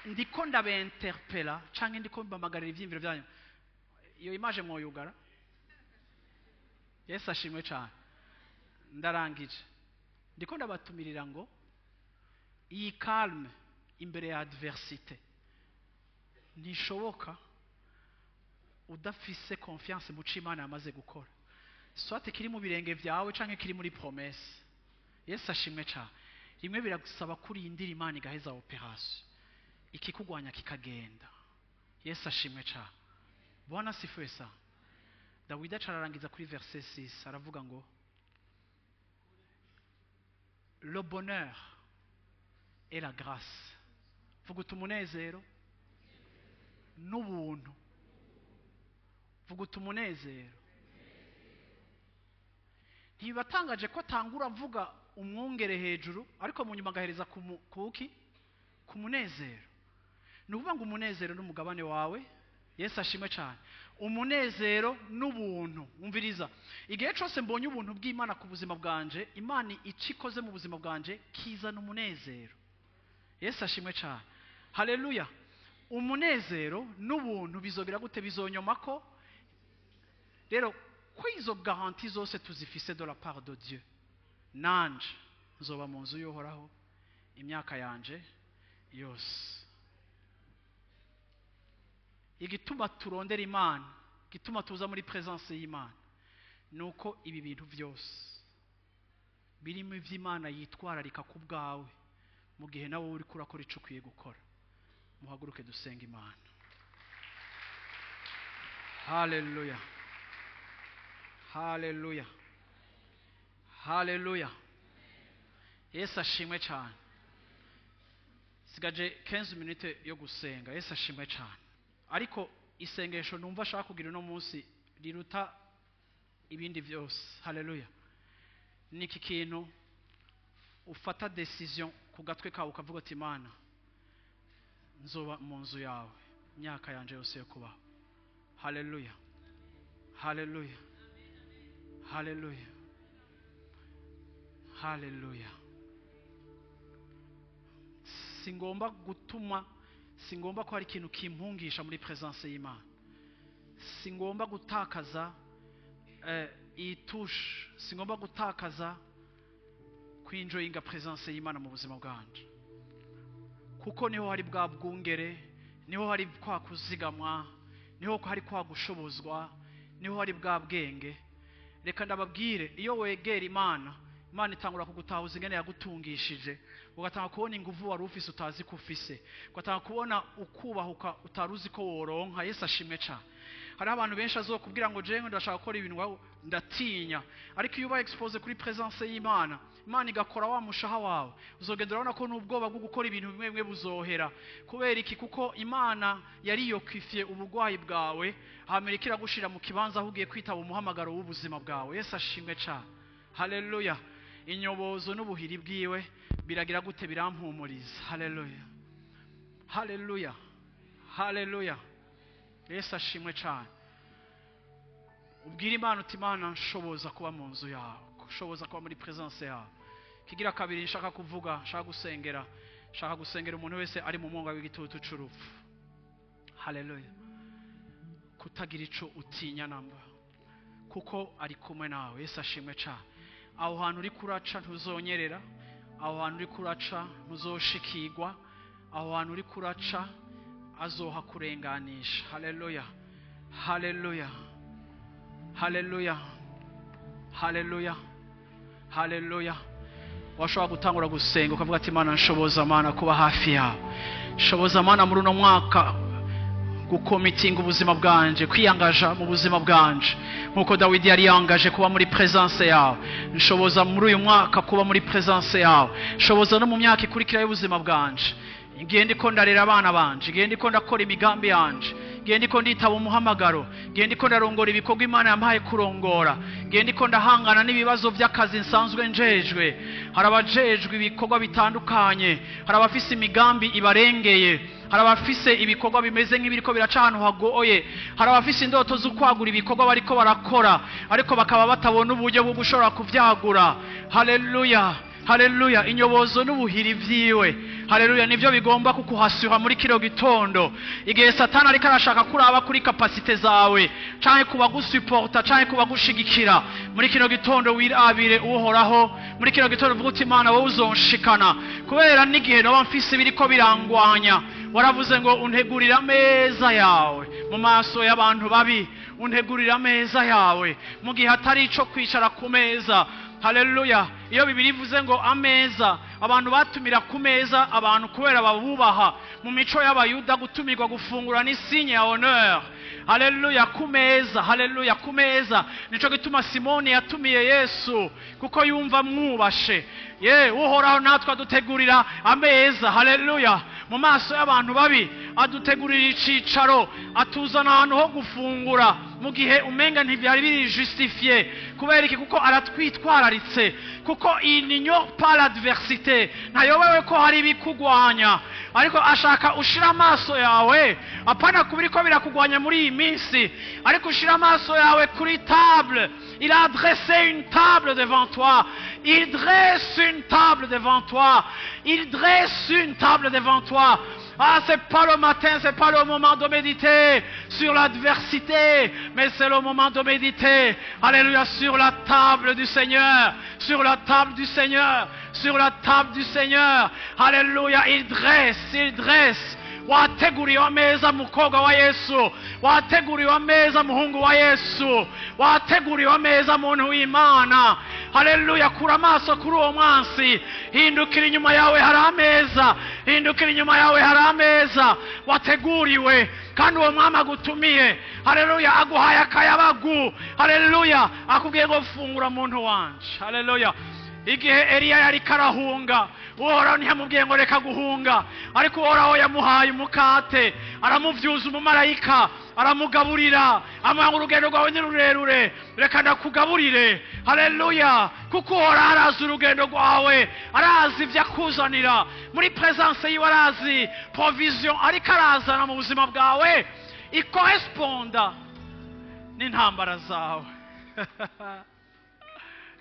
ndiko ndabenterpela canke ndiko mbamagarira ivyiyumviro byanyu. Iyo image mwoyugara. Yesu ashimwe cyane. Ndarangije. Ndiko ndabatumirira ngo iyi calme imbere ya adversité ntishoboka udafise confiance mu co Imana yamaze gukora, soit kiri mu birenge vyawe canke kiri muri promesse. Yesu ashimwe cyane. Rimwe biragusaba kurindira Imana igaheza operation, ikikugwanya kikagenda. Yesu ashimwe cyane. Bwana sifiwe sana. Dawidi acararangiza kuri verset 6, aravuga ngo: le bonheur et la grâce, vuga uti umunezero n'ubuntu, vuga uti umunezero. Ntibatangaje ko atangura avuga umwungere hejuru, ariko mu nyuma agahereza kuki? Ku munezero. Ni ukuvuga ngo umunezero n'umugabane wawe. Yesu ashimwe cyane. Umunezero n'ubuntu. Umviriza, igihe cyose mbonye ubuntu bw'Imana ku buzima bwanje, Imana icyo ikoze mu buzima bwanje kizana umunezero. Yesu ashimwe cyane. Haleluya. Umunezero n'ubuntu bizogira gute? Bizonyomako. Rero ko izo garanties zose tuzifise de la part de Dieu, nanje nzoba mu nzu y'Uhoraho imyaka yanje yose. Igituma turondera Imana, igituma tuza muri présence y'Imana, ni uko ibi bintu byose birimo iby'Imana yitwararika ku bwawe mu gihe nawe uri kurakora icyo ukwiye gukora. Muhaguruke dusenga Imana. Haleluya, haleluya, haleluya. Yesu ashimwe cyane. Sigaje 15 minutes yo gusenga. Yesu ashimwe cyane. Ariko isengesho numva ashaka kugira uno munsi riruta ibindi byose, haleluya, niki kintu ufata décision ku gatwe kawe ukavuga ati: "Imana, nzoba mu nzu yawe imyaka yanje yose yo kubaho." Haleluya, haleluya, haleluya, haleluya. Singomba gutuma, singomba ko hari ikintu kimpungisha muri présence y'Imana. Singomba gutakaza iyi touche, singomba gutakaza kwinjoyinga présence y'Imana mu buzima bwanje, kuko niho hari bwa bwungere, niho hari kwa kuzigamwa, niho hari kwa gushobozwa, niho hari bwa bwenge. Reka ndababwire, iyo wegera Imana, Imana itangura kugutahuza ingene yagutungishije, ugatanga kubona inguvu wari ufise utazi ko ufise, ugatanga kubona ukubahuka utari uzi ko woronka. Yesu ashimwe cyane. Hariho abantu benshi azokubwira ngo: "Jewe ndashaka gukora ibintu, wawe ndatinya." Ariko iyo uba exposé kuri présence y'Imana, Imana igakora wa mushaha wawe, uzogenda urabona ko n'ubwoba bwo gukora ibintu bimwe bimwe buzohera. Kubera iki? Kuko Imana yariyokifiye uburwayi bwawe, hanyuma iragushira mu kibanza aho ugiye kwitaba umuhamagaro w'ubuzima bwawe. Yesu ashimwe cyane. Haleluya. Inyobozo n'ubuhiri bwiwe biragira gute? Birampumuriza. Haleluya, haleluya, haleluya. Yesu ashimwe cyane. Ubwira Imana uti: "Imana, nshoboza kuba mu nzu yawe, nshoboza kuba muri présence yawe." Kigira kabiri nshaka kuvuga, nshaka gusengera umuntu wese ari mu mwonga w'igitutu c'urupfu. Haleluya. Kutagira ico utinya namba, kuko ari kumwe nawe. Yesu ashimwe cyane. Aho hantu uri kuraca ntuzonyerera, aho hantu uri kuraca ntuzoshikirwa, aho hantu uri kuraca azoha kurenganisha. Haleluya, haleluya, haleluya, haleluya, haleluya. Washobora gutangura gusenga ukavuga ati: "Imana, nshoboza, Mana, kuba hafi yawe. Shoboza, Mana, muri uno mwaka gukomitinga ubuzima bwanje, kwiyangaja mu buzima bwanje nkuko Dawidi yari yangaje kuba muri présence yawe. Nshoboza muri uyu mwaka kuba muri présence yawe. Nshoboza no mu myaka ikurikira y'ubuzima bwanje, igihe ndiko ndarera abana banje, igihe ndiko ndakora imigambi yanje, igihe ndiko nditaba umuhamagaro, igihe ndiko ndarongora ibikorwa Imana yampaye kurongora, igihe ndiko ndahangana n'ibibazo by'akazi nsanzwe njejwe." Hari abajejwe ibikorwa bitandukanye, hari abafise imigambi ibarengeye, hari abafise ibikorwa bimeze nk'ibiriko biraca ahantu hagoye, hari abafise indoto zo kwagura ibikorwa bariko barakora, ariko bakaba batabona uburyo bwo gushobora kuvyagura. Haleluya, haleluya. Inyobozo n'ubuhiri vyiwe, haleluya, nivyo bigomba kukuhasura muri kino gitondo, igihe Satani ariko arashaka kuraba kuri capacités zawe canke kubagusuporta canke kubagushigikira. Muri kino gitondo wirabire Uhoraho. Muri kino gitondo uvuga uti: "Imana, wowe uzonshikana, kubera n'igihe noba mfise ibiriko birangwanya, waravuze ngo untegurira ameza yawe mu maso y'abantu babi, untegurira ameza yawe mu gihe hatari ico kwicara ku meza." Haleluya. Iyo Bibiliya ivuze ngo ameza, abantu batumira ku meza abantu kubera babubaha. Mu mico y'Abayuda, gutumirwa gufungura ni signe ya honneur. Haleluya, ku meza. Haleluya, ku meza. Nico gituma Simoni yatumiye Yesu, kuko yumva mwubashe. Ye Uhoraho natwe adutegurira ameza, haleluya, mu maso y'abantu babi. adutegurira icicaro, atuzana ahantu ho gufungura mu gihe umenga ntibyari biri justifié. Kubera iki? Kuko aratwitwararitse, kuko il n'ignore pas l'adversité. Ntayobewe ko hari ibikugwanya, ariko ashaka ushira amaso yawe, apana kubiri ko birakugwanya muri iyi minsi, ariko ushira amaso yawe kuri table. Il a dressé une table devant toi. Il dresse une table devant toi. Il dresse une table devant toi. Ah, c'est pas le matin, c'est pas le moment de méditer sur l'adversité, mais c'est le moment de méditer, alléluia, sur la table du Seigneur, sur la table du Seigneur, sur la table du Seigneur. Alléluia, il dresse, il dresse. Wateguriwe ameza, mukobwa wa Yesu. Wateguriwe ameza, muhungu wa Yesu. Wateguriwe ameza, muntu w'Imana. Haleluya! Kura amaso kuri uwo mwansi, hindukira, inyuma yawe hari ameza. Hindukira, inyuma yawe hari ameza wateguriwe, kandi uwo mwami agutumiye. Haleluya! Aguhaye akayabagu. Haleluya! Akubwiye ngo fungura, muntu wanje. Haleluya! Igihe Eliya yari karahunga, Uhoraho ntiyamubwiye ngo reka guhunga, ariko Uhoraho yamuhaye umukate, aramuvyuza umumarayika, aramugaburira, amuha ngo urugendo rwawe ni rurerure, reka ndakugaburire. Haleluya! Kuko Uhoraho arazi urugendo rwawe, arazi ibyo akuzanira muri présence yiwe, arazi provision ariko arazana mu buzima bwawe ikorresponda n'intambara zawe.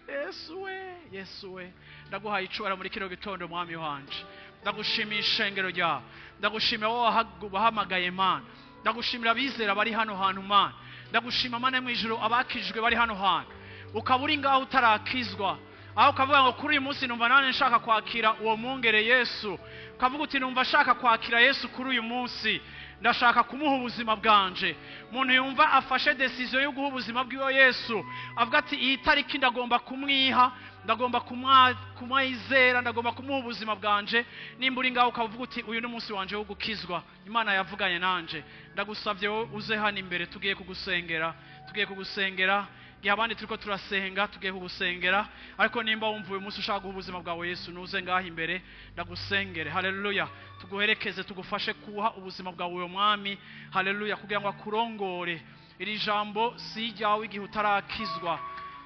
Yesu we, Yesu we, ndaguhaye icubahiro muri kino gitondo, mwami wanje. Ndagushimiye ishengero ryawe, ndagushimira wowe wahamagaye, Mana. Ndagushimira abizera bari hano hantu, Mana. Ndagushima, Mana mu ijuru, abakijwe bari hano hantu. Ukaba uri ngaho utarakizwa, aho ukavuga ngo kuri uyu munsi numva nanjye nshaka kwakira uwo mwungere Yesu, ukavuga uti numva ashaka kwakira Yesu kuri uyu munsi, ndashaka kumuha ubuzima bwanje. Umuntu yumva afashe décision yo guha ubuzima bwiwe Yesu, avuga ati iyi tariki ndagomba kumwiha, ndagomba kumwizera, ndagomba kumuha ubuzima bwanje. Nimba uri ngaho ukavuga uti uyu ni umunsi wanje wo gukizwa, Imana yavuganye nanje, ndagusabye wowe uze hano imbere. Tugiye kugusengera, tugiye kugusengera. Igihe abandi turiko turasenga, tugiye kugusengera. Ariko nimba wumva uyu munsi ushaka guha ubuzima bwawe Yesu, nuze ngaho imbere ndagusengere. Haleluya! Tuguherekeze, tugufashe kuha ubuzima bwawe uyo mwami. Haleluya! Kugira ngo akurongore. Iri jambo si iryawe igihe utarakizwa,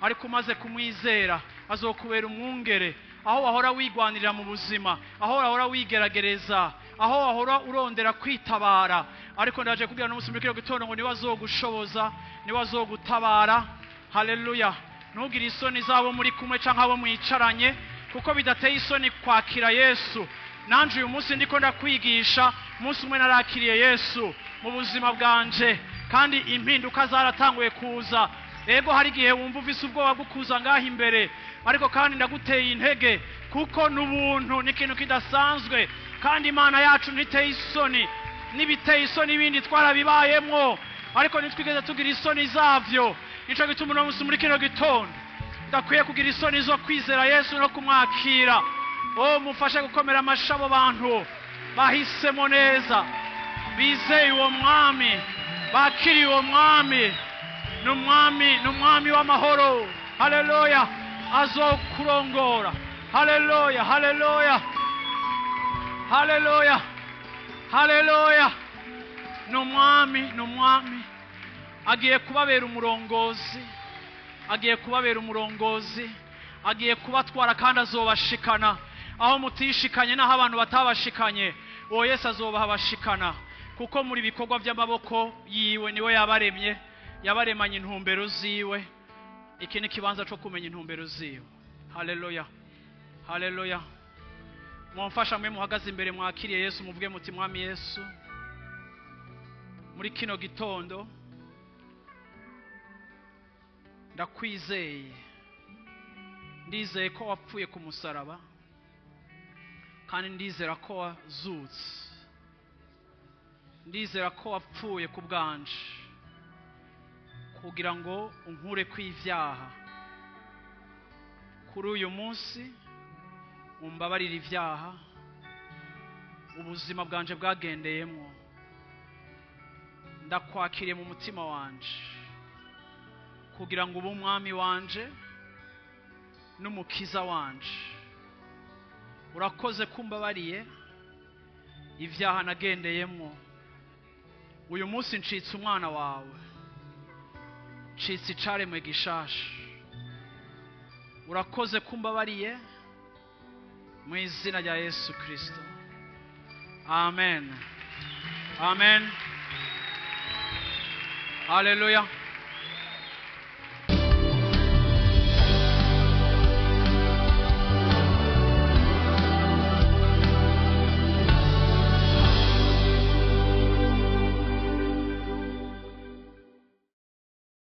ariko umaze kumwizera azokubera umwungere. Aho wahora wigwanirira mu buzima, aho wahora wigeragereza, aho wahora urondera kwitabara, ariko ndaje kubwira n'umunsi muri kino gitondo ngo niwe azogushoboza, niwe azogutabara. Haleluya! Ntugire isoni zabo muri kumwe cyangwa abo mwicaranye, kuko bidateye isoni kwakira Yesu. Nanje uyu munsi ndiko ndakwigisha, umunsi umwe narakiriye Yesu mu buzima bwanje, kandi impinduka zaratanguye kuza. Ego, hari igihe wumva ufise ubwoba bwo kuza ngaho imbere, ariko kandi ndaguteye intege, kuko n'ubuntu ni ikintu kidasanzwe, kandi Imana yacu ntiteye isoni. N'ibiteye isoni bindi twarabibayemwo, ariko ntitwigeze tugira isoni zavyo. Nico gituma uno munsi muri kino gitondo ndakwiye kugira isoni zo kwizera Yesu no kumwakira. Oh, mufashe gukomera amashi abo bantu bahisemo neza, bizeye uwo mwami, bakiriye uwo mwami. Ni umwami, ni umwami w'amahoro. Haleluya! Azokurongora. Haleluya, haleluya, haleluya, haleluya! Ni umwami, ni umwami. Agiye kubabera umurongozi, agiye kubabera umurongozi, agiye kubatwara, kandi azobashikana aho mutishikanye n'aho abantu batabashikanye. Uwo Yesu azobahabashikana, kuko muri bikorwa by'amaboko yiwe. Niwe yabaremye, yabaremanye intumbero ziwe. Iki ni ikibanza cyo kumenya intumbero ziwe. Haleluya, haleluya! Mwamfasha mwe muhagaze imbere mwakiriye Yesu, muvuge muti mwami Yesu, muri kino gitondo ndakwizeye. Ndizeye ko wapfuye ku musaraba, kandi ndizera ko wazutse. Ndizera ko wapfuye ku bwanje kugira ngo unkure kw'ibyaha. Kuri uyu munsi umbabarire ibyaha ubuzima bwanje bwagendeyemo. Ndakwakiriye mu mutima wanje kugira ngo ube umwami wanje n'umukiza wanje. Urakoze kumbabariye ibyaha nagendeyemo. Uyu munsi ncitse umwana wawe, ncitse icaremwe gishasha. Urakoze kumbabariye, mu izina rya Yesu Kristo, amen, amen. Haleluya.